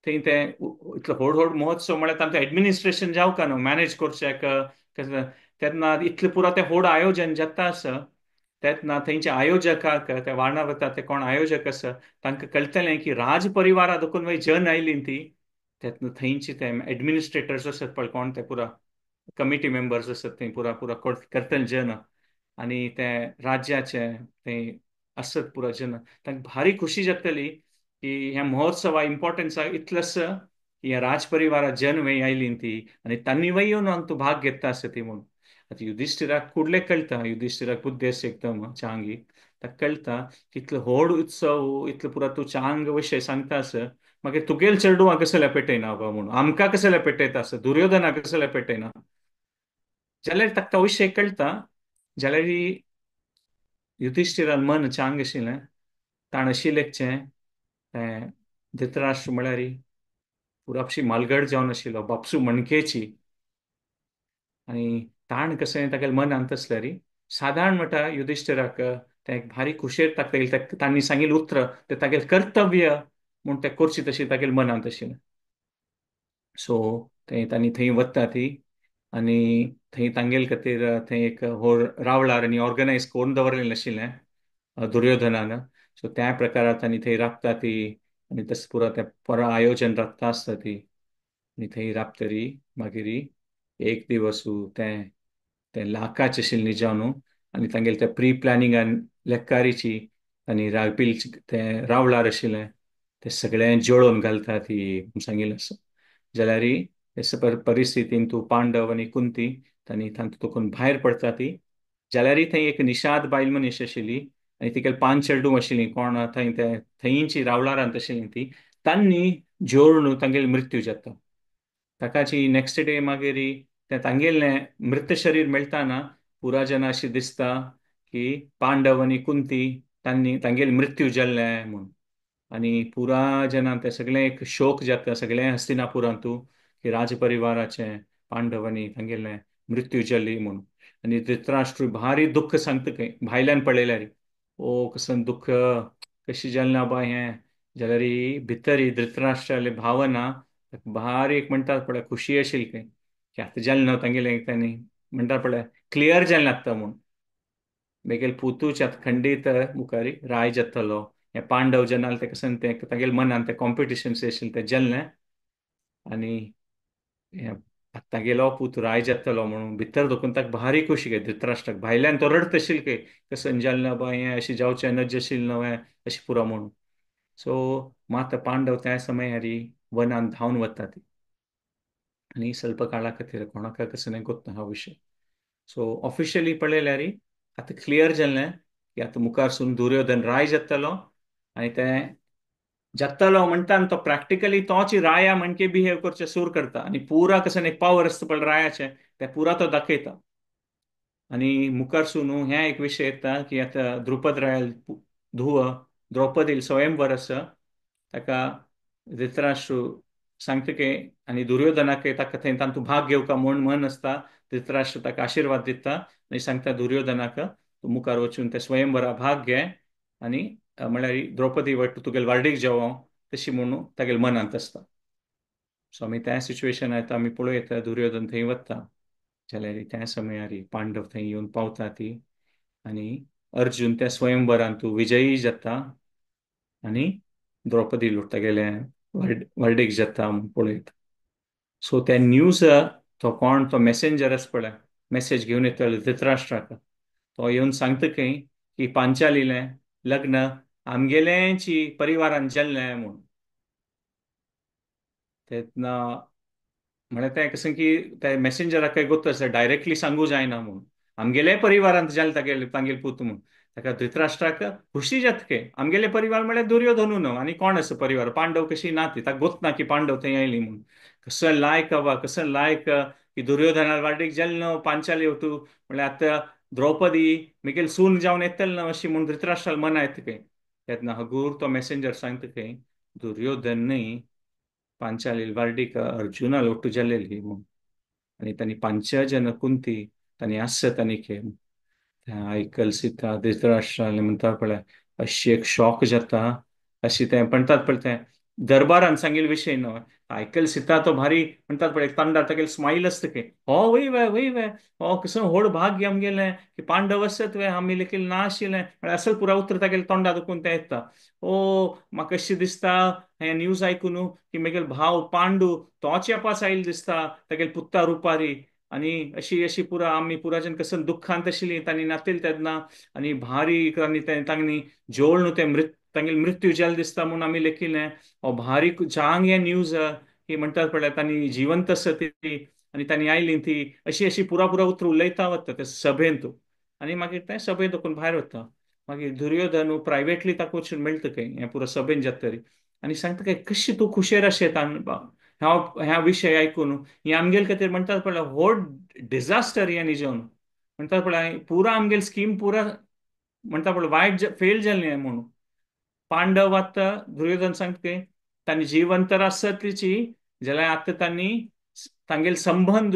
थंय ते इतलो व्हड व्हड महोत्सव म्हळ्यार तांचें एडमिनिस्ट्रेशन जावका न्हू, मॅनेज करच्याक तेन्ना इतलें पुरा तें व्हड आयोजन जाता आसा तेन्ना थंयच्या आयोजकाक त्या वारणावता ते कोण आयोजक आसा तांकां कळटलें की राज परिवारा देखून वय जन आयली ती, तेन्ना थंयचे ते एडमिनिस्ट्रेटर्स आसत पळय कोण ते पुरा कमिटी मेंबर्स आसत थंय पुरा पुरा करतले जन आनी ते राज्याचे थंय आसत पुरा जन, तांकां भारी खुशी जातली की ह्या महोत्सवा इम्पोर्टन्स इतलें की ह्या राज परिवारा जन वय आयली ती आनी तांणी वय येवन हांगा तूं भाग घेता आसा ती म्हूण. आतां युधिश्ठिराक कुडले कळटा, युधिश्ठिराक बुद्धी आसा एकदम चांगी, ताका कळटा इतलो व्हड उत्सव, इतलो पुरा तूं चांग विशय सांगता आसा, मागीर तुगेल चेडवां कसो पेटयना बाबा म्हणून, आमकां कसो पेटयता आसा, दुर्योधना कसो पेटयना. जाल्यार ताका तो विशय कळटा. जाल्यार युधिश्ठिरान मन चांग आशिल्लें, ताणें अशी लेखचें तें धृतराष्ट्र म्हळ्यार पुरापशी मालगड जावन आशिल्लो, बापसू मणकेची. आनी ताण कशें तागेल्या मनांत आसल्यार सादारण म्हणटा युधिश्ठिराक तें एक भारी खुशेर ताका तांणी सांगिल्लें उतर तें तागेलें कर्तव्य म्हूण तें करचें तशें तागेल्या मनांत आशिल्लें. सो थंय तांणी थंय वता ती आनी थंय तांगेले खातीर थंय एक हो रावळार आनी ऑर्गनायज करून दवरलेलें आशिल्लें दुर्योधनान. सो त्या प्रकारात तांणी थंय राबता ती आनी तशें पुरो तें बरो आयोजन राबता आसता ती. आनी थंय राबतरी मागीर एक दिवस तें तें लाखाचें आशिल्लें जावन आनी तांगेलें तें प्री प्लॅनिंगान लेकारीची आनी रावपी तें रावळार आशिल्लें तें सगळें जळोवन घालता ती सांगिल्लें आसा. जाल्यार हे परिस्थितीन तूं पांडव आनी कुंती तांणी तातूंत भायर पडटा ती. जाल्यार थंय एक निषाद बायल मनीस आशिल्ली आनी तिगेले पांच चेडूं आशिल्लीं, कोण थंय ते थंयची रावळारांत आशिल्लीं ती, तांणी जोडून तांगेलो मृत्यू जाता. ताकाची नेक्स्ट डे मागीर तें तांगेलें मृत शरीर मेळटाना पुरा जना अशी दिसता की पांडव आनी कुंती तांणी तांगेले मृत्यू जाल्लें म्हूण. आनी पुरा जनान तें सगळें एक शोक जाता सगळें हस्तिनापुरांतू की राजपरिवाराचें पांडवांनी तांगेलें मृत्यू जाली म्हूण. आनी धृतराष्ट्र भारी दुख्ख सांगता खंय भायल्यान पळयल्यार, ओ कसलें दुख्ख कशें जालें ना बाय हें. जाल्यार भितर धृतराष्ट्राले भावना भारी एक म्हणटात पळय खुशी आशिल्ली खंय की आतां जालें ना तांगेलें, तांणी म्हणटात पळय क्लियर जालें आतां म्हूण, बेगीन पुतूच आतां खंडीत मुखार राय जातलो. हे पांडव जनाल ते कशें तें तागेले मनान तें कॉम्पिटिशन आशिल्लें तें जालें आनी तागेलो पूत राय जातलो म्हणून भितर दोखून ताका भारी खुशी घे धृतराष्ट्राक. भायल्यान तो रडत आशिल्लो खंय कसं जालें ना बाय हें, अशें जावचें नज आशिल्लें न्हय अशें पुरो म्हणून. सो मात पांडव त्या समयार वनान धांवन वता ती आनी स्वल्प काळा खातीर कोणाक कसो न्हय गोत्ता हा विशय. सो ऑफिशियली पळयल्यार आतां क्लियर जालें की आतां मुखार सून दुर्योधन राय जातलो आनी तें जातलो म्हणटा तो प्रॅक्टिकली तोच राया म्हणके बिहेव करचें सूर करता आनी पुरा कसो एक पावर आसता पळय रायाचें तें पुरा तो दाखयता. आनी मुखार सून हें एक विशय येता की आतां द्रुपद रायाल धुव द्रौपदी स्वयंवर आसा, ताका धृतराष्ट्र सांगता की आनी दुर्योधनाक ताका थंय तातूंत भाग घेवका म्हूण मन आसता. धृतराष्ट्र ताका आशिर्वाद दिता आनी सांगता दुर्योधनाक तूं मुखार वचून ते स्वयंवरा भाग घे आनी म्हळ्यार द्रौपदी वट तुगेले वार्डीक जेवो तशी म्हणून तागेले मनांत आसता. सो आमी त्या सिच्युएशन आमी पळयता दुर्योधन थंय वता जाल्यार त्या समयार पांडव थंय येवन पावता ती आनी अर्जुन त्या स्वयंवरांत विजयी जाता आनी द्रौपदी लुटता गेले वर्डीक जाता पळयता. सो त्या न्यूज तो कोण तो मेसेंजर आसा पळय मेसेज घेवन येतालो धृतराष्ट्राक, तो येवन सांगता खंय की पांचालीलें लग्न आमगेलेंची परिवारान जाल्लें म्हूण. तेन्ना म्हळ्यार तें कशें की त्या मेसेंजराक गोत्त आसता डायरेक्टली सांगू जायना म्हूण, आमगेले परिवारांत जालें तागेले तांगेले पूत म्हूण. ताका धृतराष्ट्राक खुशी जाता की आमगेले परिवार म्हळ्यार दुर्योधनू न्हू आनी कोण आसा परिवार, पांडव कशी ना ती, ताका गोत ना की पांडव थंय आयली म्हूण. कसो लायक वा कसो लायक की दुर्योधना वाडीक जालें न्हू पांचाली वटू, म्हळ्यार आतां द्रौपदी मिगेल सून जावन येतले न्हू अशी म्हूण धृतराष्ट्राक मना येता खंय. तेन्ना हगूर तो मेसेंजर सांगता खंय दुर्योधन न्हय पांचाली वार्डीक अर्जुना लोटू जालेली म्हूण. आनी तांणी पांचजन कुंती तांणी आसत आनी खे आयकल सीता धृतराष्ट्राले म्हणटा पळय अशी एक शॉक जाता अशी तें म्हणटात पळय तें दरबारान सांगिल्ले विशय न्हय. आयकल सीता तो भारी म्हणटात पळय तांडार तागेले स्मायल आसता की हो वय वे वय वे हो कसो व्हड भाग्य आमगेलें की पांडव आसत वे आमी लेखील ना आशिल्लें म्हळ्यार असल पुरा उतर तागेले तोंडा दुखून तें येता. ओ म्हाका कशें दिसता हें न्यूज आयकून की म्हगेलो भाव पांडू तोच येपास आयिल्लो दिसता तागेले पुत्ता रुपारी आनी अशी अशी पुरा आमी पुराजन कसं दुख्खांत आशिल्लीं तांणी नातील तेन्ना आनी भारी तांणी जोड न्हू तें मृत तांगेले मृत्यू जालें दिसता म्हूण आमी लेखिल्लें. हो भारी चांग हें न्यूज की म्हणटात पळय तांणी जिवंत आसा ती आनी तांणी आयली ती अशी अशी पुरा पुरा उतरां उलयता वता ते सभेंत आनी मागीर तें सभेंत वचून भायर वता. मागीर दुर्योधन प्रायवेटली ताका वचून मेळटा खंय हें पुरो सभेन जाता तरी आनी सांगता काय कशी तूं खुशेर अशें ह्या ह्या विशय आयकून ही आमगेल खातीर म्हणटात पळय व्हड डिझास्टर हें निजून म्हणटात पळय पुरा आमगेल स्कीम पुरा म्हणटा पळय वायट फेल जालें म्हणून. पांडव आतां दुर्योधन सांगता तांणी जिवंत आसत तिची जाल्यार आतां तांणी तांगेल संबंद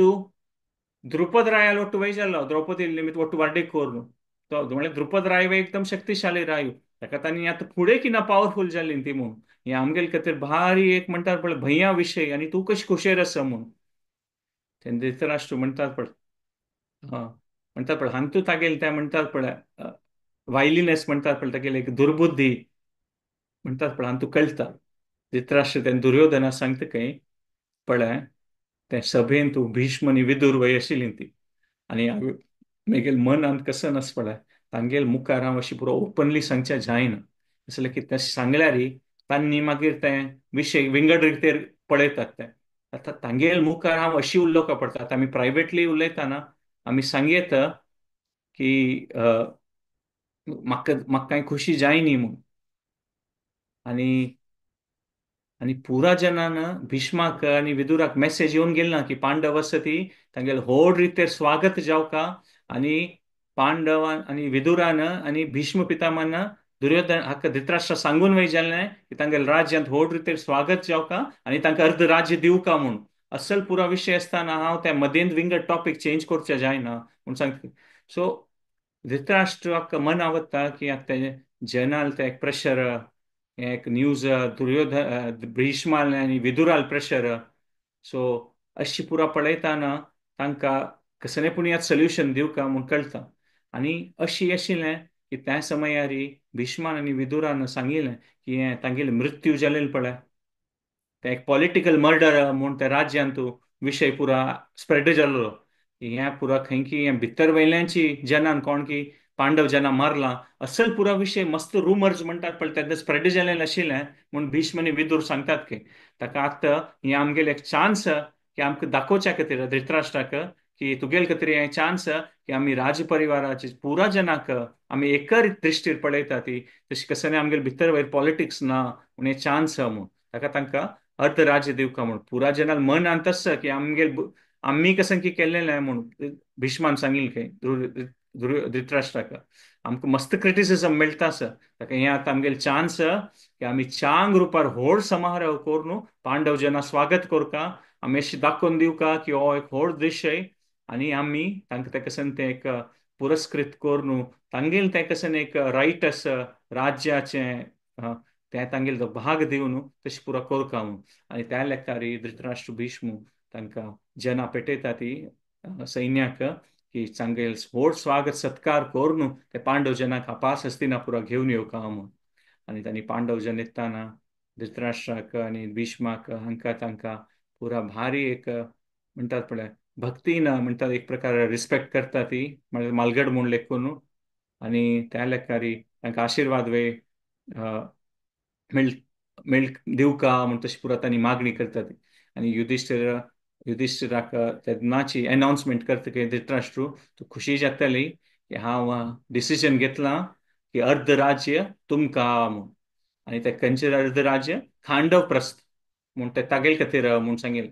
द्रुपद रायाल ಒಟ್ಟು वय जालो द्रौपदी निमित्त ಒಟ್ಟು वार्डीक करून तो म्हळ्यार द्रुपद राय एकदम शक्तिशाली राय ताका तांणी आतां फुडें किना पावरफूल जाली ती म्हणून हे आमगेल खातीर भारी एक म्हणटात पळय भंया विशय आनी तूं कशी खुशेर आसा म्हणून. तेन्ना धृतराष्ट्र म्हणटात पळय हां म्हणटात पळय हांतू तागेल ते म्हणटात पळय वायलिनेस म्हणटात पळय तागेली एक दुर्बुद्धी म्हणटात पळय हांतू कळटा. धृतराष्ट्र तेन्ना दुर्योधना सांगता खंय पळय ते सभेन तूं भीष्म आनी विदूर वय आशिल्ली ती आनी मेगेल मनांत कसं नास पळय तांगेल मुखार हांव अशी पुरो ओपनली सांगचें जायना असलें की तें सांगल्यार तांणी मागीर तें विशय विंगड रितेर पळयतात ते. आतां तांगेल मुखार हांव अशी उलोवंक पडटा. आतां आमी प्रायवेटली उलयतना आमी सांगयत की म्हाका म्हाका कांय खुशी जायनी म्हूण. आनी आनी पुरा जनान भीष्माक आनी विदुराक मेसेज येवन गेल ना की पांडव आसा ती तांगेल व्हड रितेर स्वागत जावका आनी पांडवान आनी विदुरान आनी भीष्म पितामहान दुर्योधन हाका धृतराष्ट्र सांगून वय जालें की तांगेल राज्यांत व्हड रितेर स्वागत जावका आनी तांकां अर्द राज्य दिवका म्हूण. असल पुरा विशय आसतना हांव त्या मदेंत विंगड टॉपीक चेंज करचें जायना म्हूण सांगता. सो धृतराष्ट्राक मना वता की आतां जनाल ते एक प्रेशर एक न्यूज दुर्योधन भीष्माल आनी विदुराल प्रेशर सो अशी पुरा पळयतना तांकां कसलें पूण याद सोल्युशन दिवका म्हूण कळटा. आनी अशी आशिल्लें की त्या समयारी भीष्मान आनी विदुरान सांगिल्लें की हें तांगेलें मृत्यू जालें पळय तें एक पॉलिटिकल मर्डर म्हूण त्या राज्यांत विशय पुरा स्प्रेड जाल्लो की हें पुरा खंय की हें भितर वयल्यांची जनान कोण की पांडव जना मारला असल पुरा विशय मस्त रुमर्स म्हणटात पळय तेन्ना स्प्रेड जालें आशिल्लें म्हूण भीष्म आनी विदूर सांगतात की ताका आतां हें आमगेलें एक चान्स की आमकां दाखोवच्या खातीर धृतराष्ट्राक की तुगेल खातीर हें चान्स की आमी राज परिवाराचे पुरा जनाक आमी एकर दृश्टीर पळयता ती तशी कसं आमगेले भितर वयर पॉलिटिक्स ना म्हूण हें चान्स म्हूण ताका तांकां अर्द राज्य दिवका म्हूण पुरा जनाल मन आनी की आमगेल आमी कसं की केल्लें म्हूण भीष्मान सांगिल्लें खंय धृतराष्ट्राक आमकां मस्त क्रिटिसिजम मेळटा आसा ताका हें आतां आमगेले चान्स की आमी चांग रुपार व्हड समारोह करून पांडव जना स्वागत करका आमी अशें दाखोवन दिवका की हो एक व्हड दृश्य आनी आमी तांकां तें कसन तें एक पुरस्कृत करून तांगेल तें कसन एक रायट आसा राज्याचें तें तांगेल तो भाग दिवन तशें पुरो करका म्हूण. आनी त्या लेखारी धृतराष्ट्र भीष्म तांकां जना पेटयता ती सैन्याक की तांगेल व्हड स्वागत सत्कार करून ते पांडव जनाक अपास हस्तिनापुरा घेवन येवका म्हूण. आनी तांणी पांडव जन येताना धृतराष्ट्राक आनी भीष्माक हांकां तांकां पुरा भारी एक म्हणटात पळय भक्तीन म्हणटात एक प्रकार रिस्पेक्ट करता ती म्हळ्यार मालगड म्हूण लेखून आनी त्या लेखारी तांकां आशिर्वाद वे मेळ मेळ दिवका म्हूण तशी पुरा तांणी मागणी करता ती. आनी युधिश्ठिराक तेन्नाची एनाउन्समेंट करता की धृतराष्ट्र तूं खुशी जातली की हांव डिसिजन घेतलां की अर्द राज्य तुमकां म्हूण. आनी तें खंयचें अर्द राज्य खांडव प्रस्थ म्हूण तें तागेल खातीर म्हूण सांगिल्लें.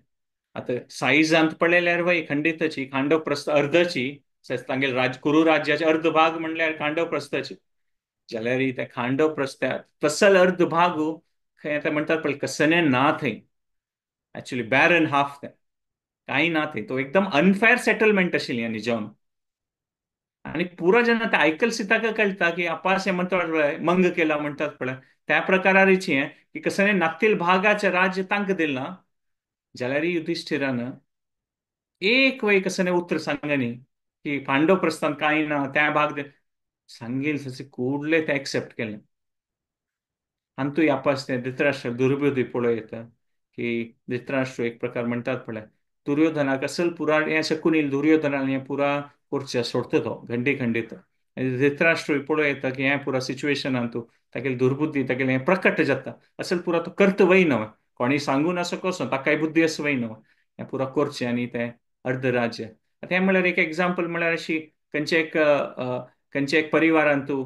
आतां सायजांत पळयल्यार वय खंडीतची खांडव प्रस्थ अर्दची तांगेल राज कुरू राज्याचे अर्द भाग म्हणल्यार खांडव प्रस्थाची जाल्यार त्या खांडव प्रस्था तसल अर्द भाग खंय आतां म्हणटात पळय कसने ना थंय एक्चुअली बॅरन हाफ तें कांय ना थंय तो एकदम अनफेअर सेटलमेंट आशिल्ली आनी जेवन आनी पुरा जेन्ना तें आयकल सिताका कळटा की अपास हें म्हणटात मंग केला म्हणटात पळय त्या प्रकाराची हें की कसने नातील भागाचें राज्य तांकां दिलां जाल्यार युधिश्ठिरान एक वय कसने उतर सांगनी की पांडव प्रस्थान कांय ना त्या भाग सांगेल तशें कुडले ते एक्सेप्ट केलें. आनी आपस तें धृतराष्ट्र दुर्बुद्धी पळयता की धृतराष्ट्र एक प्रकार म्हणटात पळय दुर्योधनाक असल पुरा हें शकुनी दुर्योधनान हें पुरा करचें सोडटा तो घंडी खंडीत आनी धृतराष्ट्र पळयता की हें पुरा सिच्युएशनान तूं तागेली दुर्बुद्धी तागेलें हें प्रकट जाता असल पुरा तो कर्त वय न्हय कोणी सांगून असो कसो ताकाय बुद्धी असो वय न्हय हें पुरा करचें आनी तें अर्द राज्य. आतां हें म्हळ्यार एक एग्जाम्पल म्हळ्यार अशी खंयचे एक खंयचे एक परिवारान तूं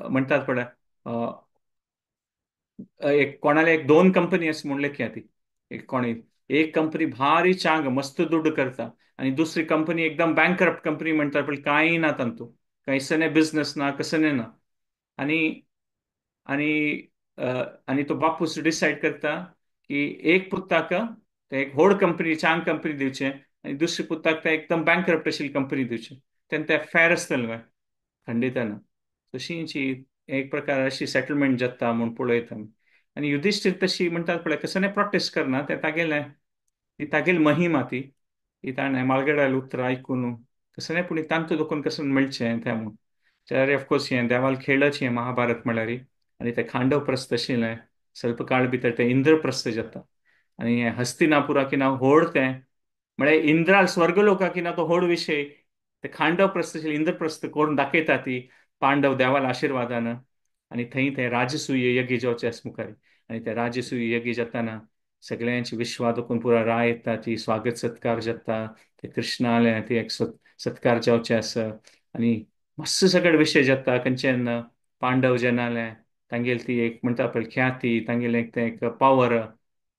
म्हणटात पळय एक कोणाले एक दोन कंपनी अशें म्हणलें की ती एक कोणी एक कंपनी भारी चांग मस्त दुड्ड करता आनी दुसरी कंपनी एकदम बँकरप्ट कंपनी म्हणटात पळय, कांय ना तांतू, कांयसने बिजनस ना, कसने ना. आनी आनी आनी तो बापूस डिसायड करता की एक पुताक ते एक व्हड कंपनी चांग कंपनी दिवचें आनी दुसरी पुताक ते एकदम बँकरप्ट आशिल्ली कंपनी दिवचें, तेन्ना ते फॅर आसतलें न्हय? खंडितना तशींची एक प्रकार अशी सेटलमेंट जाता म्हूण पळयता आमी. आनी युधिश्ठीर तशी म्हणटात पळय कसलें प्रोटेस्ट करना, तें तागेलें ती तागेली महिमा ती ती ताणें मालगड्याल उतरां आयकून कसलें पूण तांतू दोकून कसलें मेळचें तें म्हूण. जाल्यार ऑफकोर्स हें देवाल खेळच हें महाभारत म्हळ्यार. आनी तें खांडवप्रस्थ आशिल्लें स्वल्प काळ भितर तें इंद्रप्रस्थ जाता आनी हें हस्तिनापुराक ना व्हड तें म्हळ्यार इंद्राल स्वर्ग लोकाक ना तो व्हड विशय ते खांडवप्रस्थ आशिल्लें इंद्रप्रस्थ करून दाखयता ती पांडव देवाल आशिर्वादान. आनी थंय ते राजसूय यज्ञ जावचे आस मुखार आनी ते राजसूय यज्ञ जाताना सगळ्यांची विश्वा दोकून पुरा राय येता ती स्वागत सत्कार जाता, ते कृष्णाले ते एक सत्कार जावचे आसा आनी मस्त सगळे विशय जाता. खंयच्यान पांडव जेनाले तांगेली ती एक म्हणटा पळय ख्याती, तांगेलें एक तें एक पावर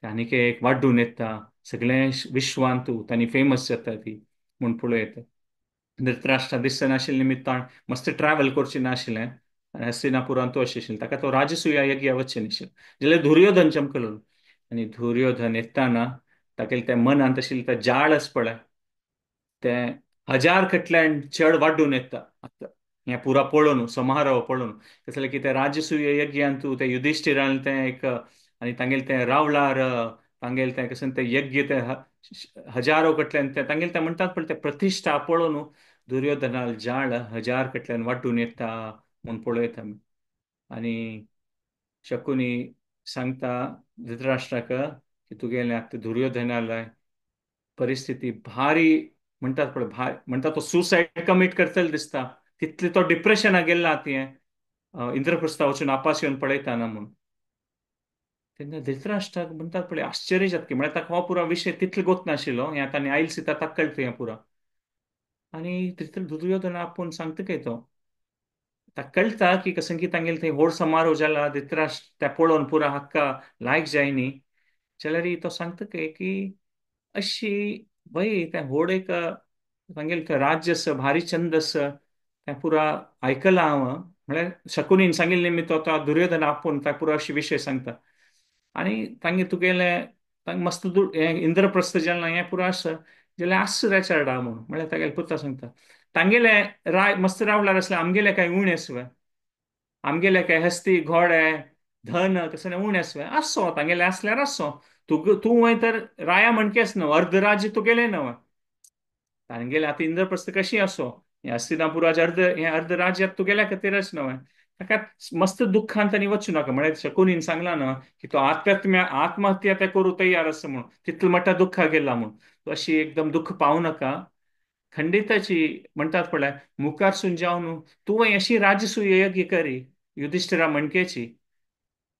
आनीक एक वाड्डून येता सगळें विश्वांतू तांणी फेमस जाता ती म्हूण पळोवं येता. धृतराष्ट्रा दिसनाशिल्ले निमित्तान मस्त ट्रॅवल करचें नाशिल्लें आनी हस्तिनापुरांतू अशें आशिल्लें, ताका तो राजसूया यज्ञ वचचें नाशिल्लें. जाल्यार दुर्योधन चमकलो आनी दुर्योधन येताना तागेलें तें मनांत आशिल्लें तें जाळ आसा पळय तें हजार कटल्यान चड वाड्डून येता. आतां हें पुरा पळोवन समारोह पळोवन कसलें की तें राजसूय यज्ञांतू तें युधिश्ठिरान तें एक आनी तांगेलें तें रावळार तांगेलें तें कशें तें यज्ञ तें हजारो कटल्यान तें तांगेलें तें म्हणटात पळय तें प्रतिश्ठा पळोवन दुर्योधनाल जाळ हजार कटल्यान वाड्डून येता म्हूण पळयता आमी. आनी शकुनी सांगता धृतराष्ट्राक की तुगेलें आतां दुर्योधनाल परिस्थिती भारी म्हणटात पळय भारी म्हणटा तो सुसायड कमीट करतलो दिसता तितलें तो डिप्रेशनाक गेल्ला तें इंद्रप्रस्था वचून आपास येवन पळयता ना म्हूण. तेन्ना धृतराष्ट्राक म्हणटात पळय आश्चर्य जाता की म्हळ्यार ताका हो पुरा विशय तितलो गोत नाशिल्लो हें आतां आनी आयल सीता ताका कळटा हें पुरा. आनी दुर्योधन आपोवन सांगता काय तो ताका कळटा की कसं की तांगेले थंय व्हड समारोह जाला धृतराष्ट्र त्या पळोवन पुरा हाका लायक जाय न्ही, जाल्यार तो सांगता काय की अशी भय तें व्हड एक तांगेलें तें राज्य आसा भारी चंद आसा तें पुरा आयकलां हांव म्हळ्यार शकुनीन सांगिल्लें निमित्त तो दुर्योधन आपोवन ताका पुरा अशे विशय सांगता. आनी तांगेर तुगेलें तांकां मस्त हें इंद्रप्रस्थ जालें हें पुरा आसा जाल्यार आस रे चेरडा म्हूण म्हळ्यार तागेले पुता सांगता तांगेले राय मस्त रावल्यार आसलें आमगेले कांय उणें आसवे, आमगेले कांय हस्ती घोडे धन तशें उणें आसवे, आसो तांगेले आसल्यार आसो, तूं तूं तर राया म्हणकेच न्हू, अर्द राज्य तुगेलें न्हू, तांगेले आतां इंद्रप्रस्थ कशी आसो हें हस्तिनापुराचें अर्द हें अर्द राज्य तुगेल्या खातीरच न्हय. ताका मस्त दुख्खान तांणी वचूं नाका म्हळ्यार शकुनीन सांगलां न्हय की तो आत्महत्या ते करूं तयार आसा म्हणून तितलो मोठ्या दुख्खा गेला म्हणून, तूं अशी एकदम दुख्ख पावूं नाका. खंडिताची म्हणटात पळय मुखारसून जावन तूं अशी राजसूय यज्ञ करी युधिश्ठिरा म्हणकेची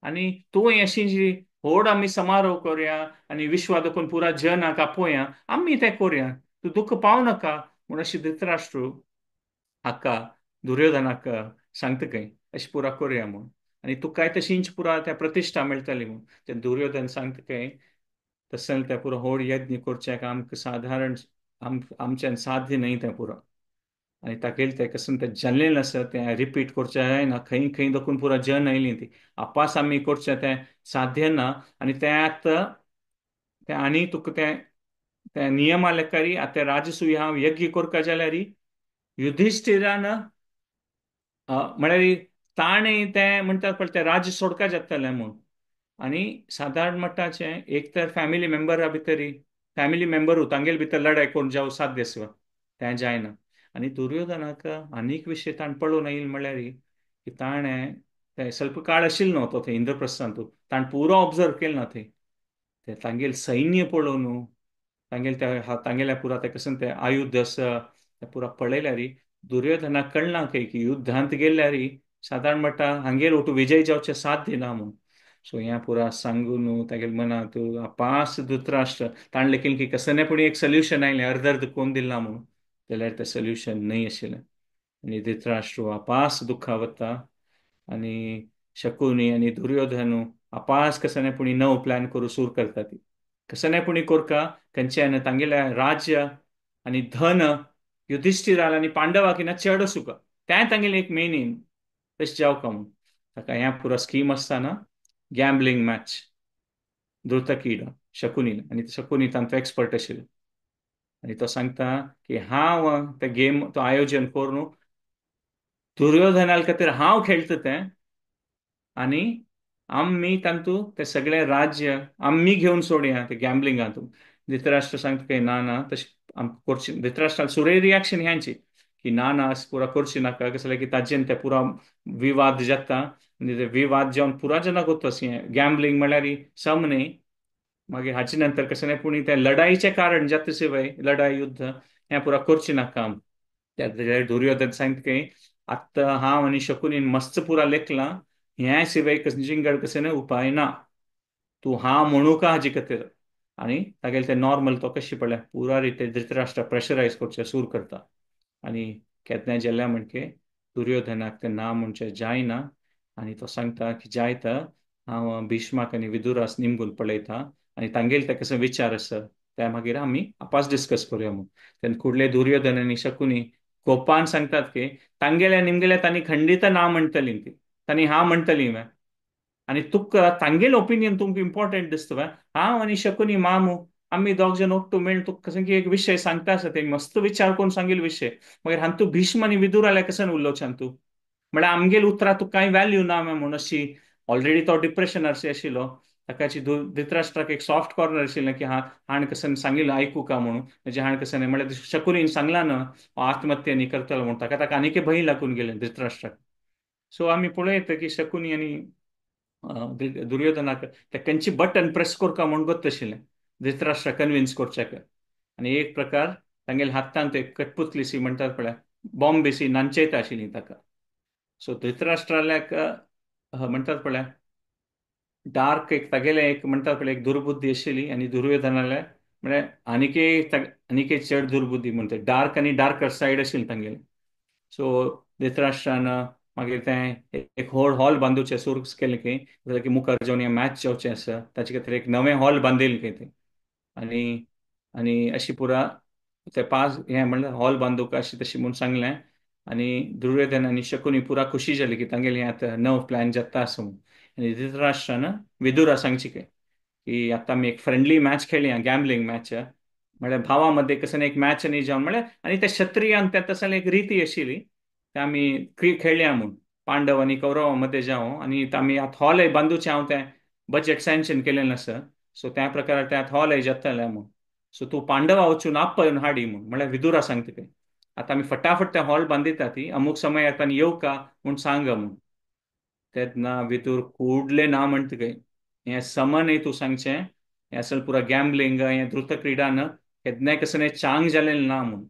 आनी तूं अशी जी व्हड आमी समारोह करुया आनी विश्वा दोकून पुरा जनाक आपोवया आमी तें करुया, तूं दुख्ख पावूं नाका म्हूण अशी धृतराष्ट्र हाका दुर्योधनाक सांगता खंय अशें पुरा करुया म्हूण आनी तुकाय तशींच पुरा त्या प्रतिश्ठा मेळटली म्हूण. ते दुर्योधन सांगता खंय तशें तें पुरो व्हड यज्ञ करचें आमकां सादारण आमच्यान साध्य न्हय तें पुरो आनी तागेलें तें कसं तें जाल्लें आसा तें रिपीट करचें जायना, खंय खंय दोकून पुरा जन आयलीं ती आपास आमी करचें तें साध्य ना आनी तें आतां तें आनी तुका तें तें नियमा लेखारी आतां राजसूय हांव यज्ञ करपा जाल्यार युधिश्ठिरान म्हळ्यार ताणें तें म्हणटात पळय तें राज्य सोडका जातलें म्हूण. आनी सादारण मट्टाचें एक तर फॅमिली मेंबरा भितरी फॅमिली मेंबरू तांगेले भितर लडाय करून जावं साध्य आसा तें जायना. आनी दुर्योधनाक आनीक विशय ताणें पळोवन आयिल्लें म्हळ्यार की ताणें तें स्वल्प काळ आशिल्लो न्हू तो थंय इंद्रप्रस्थांतू ताणें पुरो ऑब्जर्व केलें ना थंय तें तांगेलें सैन्य पळोवन तांगेले त्या तांगेल्या पुरा तें कशें तें आयुध आसा तें पुरा पळयल्यार दुर्योधनाक कळना खंय की युद्धांत गेल्यार सादारण म्हणटा हांगेर ओटू विजय जावचें साध्य ना म्हूण. सो ह्या पुरा सांगून तागेले मनांत अपास धृतराष्ट्र ताणें लेखिल्लें की कसलें पूण एक सोल्युशन आयलें अर्द अर्द कोण दिलां म्हणून, जाल्यार तें सोल्युशन न्हय आशिल्लें. आनी धृतराष्ट्र अपास दुख्खा वता आनी शकुनी आनी दुर्योधन अपास कसलें पूण नव प्लॅन करूं सूर करता ती कसलें पूण कोरका खंयच्यान तांगेलें राज्य आनी धन युधिष्ठिराल आनी पांडवाक ना चड सुका तें तांगेलें एक मेन एम तशें जावका म्हणून. ताका ह्या पुरा स्कीम आसतना गॅम्बलिंग मॅच धृतकीड शकुनीन, आनी शकुनी तांचो एक्सपर्ट आशिल्लो आनी तो सांगता की हांव ते गेम तो आयोजन करून दुर्योधना खातीर हांव खेळटा तें आनी आमी तांतू ते सगळे राज्य आमी घेवन सोडया ते गॅम्बलिंगांतू. धृतराष्ट्र सांगता की ना ना तशें आमकां करची. धृतराष्ट्रान सुरे रिएक्शन ह्यांची की ना ना अशें पुरा करची नाका, कसलें की ताजेन ते पुरा विवाद जाता आनी ते विवाद जावन पुरा जाणां गोत्ता अशें गॅम्बलिंग म्हणल्यार सम न्ही. मागीर हाचे नंतर कशें न्ही पूण तें लढाईचें कारण जाता शिवाय लढाई युद्ध हें पुरा करचें नाका. त्या दुर्योधन सांगता की आतां हांव आनी शकुनीन मस्त पुरा लेखलां ह्या शिवाय जिंगड कशें न्ही उपाय ना, तूं हांव म्हणू का हाजे खातीर. आनी तागेलें तें नॉर्मल तो कशें पळय पुरा रिते धृतराष्ट्र प्रेशरायज करचें सूर करता आनी केन्नाय जाल्या म्हणके दुर्योधनाक तें ना म्हणचें जायना आनी तो सांगता की जायता हांव भीष्माक आनी विदुरास निमगून पळयता आनी तांगेले ते कसो विचार आसा त्या मागीर आमी आपास डिस्कस करुया म्हणून. तेन्ना कुडले दुर्योधन आनी शकुनी कोपान सांगतात की तांगेल्या निमगेल्या तांणी खंडीत ना म्हणटली ती तांणी हा म्हणटली वे आनी तुका तांगेले ओपिनियन तुमकां इम्पॉर्टंट दिसता वे. हांव आनी शकुनी मामू आमी दोग जाण ओट्टू मेळून तुका कसो की एक विशय सांगता आसा ते मस्त विचार करून सांगील विशय, मागीर हांतू भीष्म आनी विदुर कशें उलोवचें हांतू म्हळ्यार आमगेले उतरां तुका कांय व्हॅल्यू ना म्हणून अशी ऑलरेडी तो डिप्रेशनार आशिल्लो. ताकाची धृतराष्ट्राक एक सॉफ्ट कॉर्नर आशिल्लें की हा हाणें कशें सांगिल्लें आयकू का म्हणून, म्हणजे हाणें कशें न्ही म्हळ्यार शकुनीन सांगलां ना आत्महत्या न्ही करतलो म्हणून ताका ताका आनीक भंय लागून गेलें धृतराष्ट्राक. सो आमी पळयता की शकुनी आनी दुर्योधनाक ते खंयची बटन प्रेस करका म्हूण गोत्त आशिल्लें धृतराष्ट्र कन्विन्स करच्याक. आनी एक प्रकार तांगेले हातांत एक कटपुतलीसी म्हणटात पळय बॉम्बेसी नांचयता आशिल्ली ताका. सो धृतराष्ट्राल्याक म्हणटात पळय डार्क एक तागेलें एक म्हणटात पळय एक दुर्बुद्धी आशिल्ली आनी दुर्योधनाले म्हळ्यार आनीकय आनीकय चड दुर्बुद्धी म्हणटा डार्क आनी डार्कर सायड आशिल्ली तांगेले. सो धृतराष्ट्रान मागीर तें एक व्हड हॉल बांदुचें सुरू केलें की जाल्यार की मुखार जावन हें मॅच जावचें आसा ताचे खातीर एक नवें हॉल बांदिल्लें खंय तें आनी आनी अशी पुरा ते पांच हें म्हणल्यार हॉल बांदूंक अशें तशें म्हूण सांगलें आनी दुर्योधन आनी शकुनी पुरा खुशी जाली की तांगेलें आतां नव प्लॅन जाता आसा म्हूण. आनी धृतराष्ट्रान विदुरा सांगची खंय की आतां आमी एक फ्रेंडली मॅच खेळया गॅम्बलिंग मॅच म्हळ्यार भावा मदें कसो एक मॅच न्ही जावन म्हळ्यार आनी त्या क्षत्रियान त्या तसलें एक रिती आशिल्ली ते आमी खेळया म्हूण पांडव आनी कौरवा मदें जावं आनी आमी आतां हॉलय बांदुचें हांव तें बजेट सँक्शन केलें आसा सो त्या प्रकारार तें आतां हॉलय जातलें म्हूण. सो तूं पांडवा वचून आपय हाडी म्हूण म्हळ्यार विदुरा सांगता खंय आतां आमी फटाफट तें हॉल बांदिता ती अमूक समयार तांणी येवका म्हूण सांग म्हूण. तेन्ना विदूर कुडलें ना म्हणटा खंय हें सम न्ही तूं सांगचें हें असल पुरा गॅम्बलिंग हें धृतक्रिडान केन्नाय कसलें चांग जालें ना म्हूण.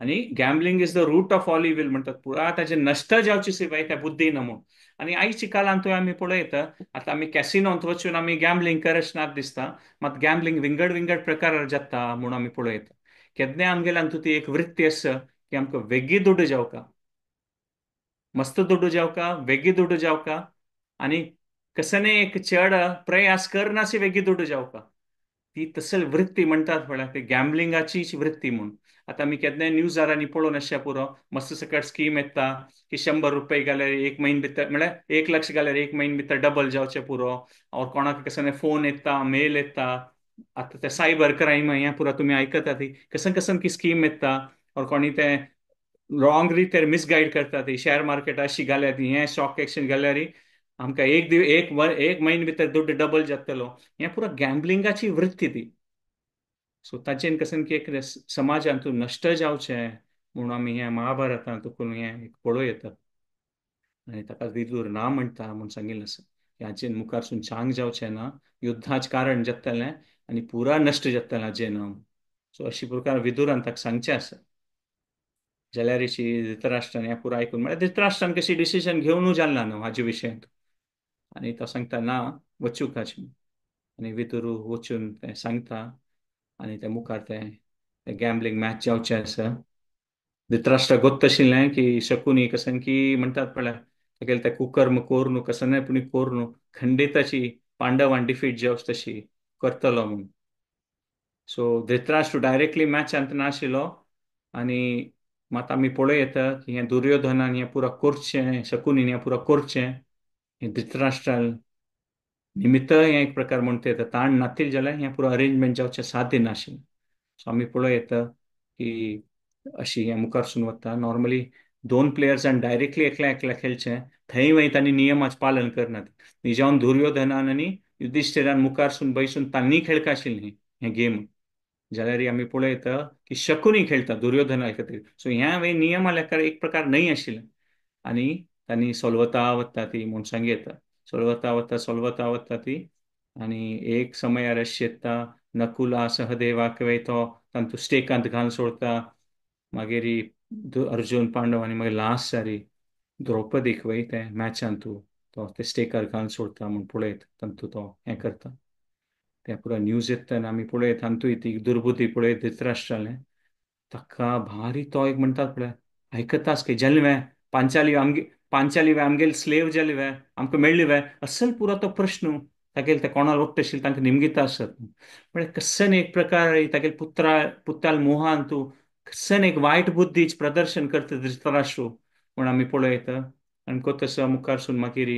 आनी gambling is the root of all evil म्हणटात पुरा ताजें नश्ट जावची शिवाय त्या बुद्धी ना म्हूण. आनी आयच्या काळांत आमी पळयता आतां आमी कॅसिनोंत वचून आमी गॅम्बलिंग करच नात दिसता, मात गॅम्बलिंग विंगड विंगड प्रकारार जाता म्हूण आमी पळयता. केन्नाय आमगेल्यान ती एक वृत्ती आसा की आमकां वेगळी दुडू जावका मस्त दुडू जावका वेगळी दुडू जावका आनी कसने एक चड प्रयास करनासी वेगळी दुडू जावका ती तसल वृत्ती म्हणटात म्हळ्यार ती गॅम्बलिंगाची वृत्ती म्हूण. आतां आमी केन्नाय न्यूजारांनी पळोवन आसच्या पुरो मस्त सकट स्कीम येता की 100 रुपये घाल्यार एक म्हयन भितर म्हळ्यार 1 लक्ष घाल्यार एक म्हयन भितर डबल जावचें पुरो और कोणाक कसने फोन येता मेल येता. आतां ते सायबर क्रायम हें पुरो तुमी आयकता ती कसन कसन की स्कीम येता और कोणी ते रॉंग रितीर मिसगायड करता ती शेअर मार्केट अशी घाल्यार ती हें स्टॉक एक्सचेंज घाल्यार आमकां एक एक म्हयन भितर दुड्ड डबल जातलो हें पुरो गॅम्बलिंगाची वृत्ती ती. सो ताचेन कसन की एक समाजांत नश्ट जावचें म्हणून आमी हें महाभारतांत करून हें एक पळोवं येता आनी ताका विदूर ना म्हणटा म्हूण सांगिल्लें आसा की हाचेन मुखारसून चांग जावचें ना युद्धाचें कारण जातलें आनी पुरा नश्ट जातलें हाजें ना. सो अशी प्रकार विदुरान ताका सांगचें आसा. जाल्यार धृतराष्ट्रान हें पुरा आयकून म्हळ्यार धृतराष्ट्रान कशी डिसिजन घेवनू जालें ना न्हू हाजे विशयांत. आनी तो सांगता ना वचूकाच. आनी विदुरू वचून तें सांगता आनी ते मुखार तें गॅम्बलिंग मॅच जावचें आसा. धृतराष्ट्र गोत्त आशिल्लें की शकुनी कसन की म्हणटात पळय तागेलें तें कुकर्म कोरून कसनय पूण कोरून खंडिताची पांडवान डिफीट जावच तशी करतलो म्हूण. सो धृतराष्ट्र डायरेक्टली मॅचांत नाशिल्लो आनी मात आमी पळोवं येता की हें दुर्योधनान हें पुरा करचें, शकुनीन हें पुरा करचें, हें धृतराष्ट्रान निमित्त हें एक प्रकार म्हणटा येता. ताण नातील जाल्यार हें पुरो अरेंजमेंट जावचें साध्य नाशिल्लें. सो आमी पळोवं येता की अशी हें मुखारसून वता. नॉर्मली दोन प्लेयर्सान डायरेक्टली एकल्या एकल्या खेळचें, थंय वयर तांणी नियमाचें पालन करनात. निजावन दुर्योधनान आनी युधिश्ठिरान मुखारसून बैसून तांणी खेळका आशिल्लें हें गेम, जाल्यार आमी पळयता की शकुनी खेळटा दुर्योधना खातीर. सो ह्या वे नियमा लेखार एक प्रकार न्हय आशिल्लें आनी तांणी सोलवता वता ती म्हूण सांगता, सोलवता वता सोलवता वता ती. आनी एक समयार अशी येता नकुला सहदेवाक वय तो तांतू स्टेकांत घालून सोडता, मागीर अर्जुन पांडव आनी मागीर लास्ट सारी द्रौपदीक वय तें मॅचांतू तो ते स्टेकार घालून सोडता म्हूण पळयत तांतू तो हें करता. तें पुरा न्यूज येता आनी आमी पळयत तांतूय ती दुर्बुद्धी पळयत धृतराष्ट्रालें ताका भारी तो एक म्हणटात पळय आयकताच की जालें वे पांचाली आमगे पांचाली वे आमगेले स्लेव जाली वे आमकां मेळ्ळी वे असल पुरो तो प्रश्न तागेले ते कोणाक ओट्ट आशिल्लें तांकां निमगिता आसत. म्हळ्यार कसन एक प्रकार तागेले पुत्रा पुताल मोहान तूं कसन एक वायट बुद्धीच प्रदर्शन करता धृतराष्ट्र म्हूण आमी पळयता. आनी तसो मुखारसून मागीर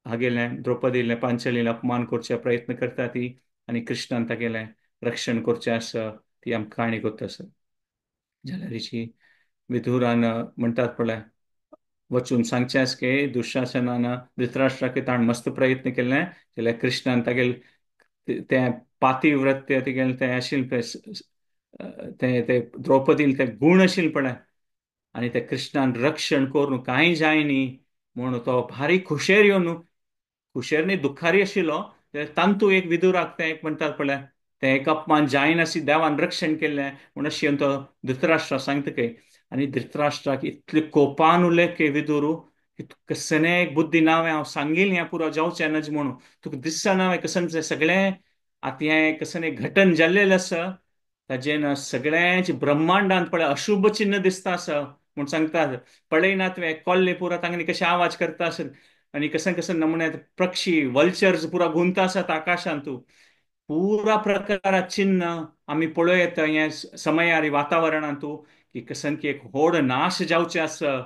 हागेलें द्रौपदीलें पांचालीलें अपमान करचे प्रयत्न करता ती आनी कृष्णान तागेलें रक्षण करचें आसा ती आमकां काणी करता आसा. जाल्यार हिची विधुरान म्हणटात पळय वचून सांगचें आसा की दुशासनान धृतराष्ट्राक ताणें मस्त प्रयत्न केल्लें जाल्यार कृष्णान तागेलें तें पातिव्रत्य तेगेलें तें आशिल्लें पळय तें द्रौपदीलें तें गूण आशिल्लें पळय आनी ते कृष्णान रक्षण करून कांय जायनी म्हूण तो भारी खुशेर येवन खुशेर न्ही दुखारी आशिल्लो तांतू एक विदुराक तें एक म्हणटात पळय तें एक अपमान जायनाशी देवान रक्षण केल्लें म्हूण अशें तो धृतराष्ट्रा सांगता की. आनी धृतराष्ट्राक इतले कोपान उलय की विदुरू की कसने एक बुद्धी नावें हांव सांगील हें पुरो जावचें नज म्हणून तुका दिसना कसन सगळें आतां हें कसन घटन जाल्लेलें आसा ताजें सगळ्यांच ब्रह्मांडांत पळय अशुभ चिन्ह दिसता आसा म्हूण सांगता. पळयना तुवें कोल्ले पुरा तांणी कशें आवाज करता आसत आनी कसन कसन नमुन्यात पक्षी वल्चर्स पुरा गुंता आसात आकाशांत तूं पुरा प्रकारा चिन्ह आमी पळोवं येता हें समयारी वातावरणांत तूं की कसन की एक व्हड नाश जावचें आसा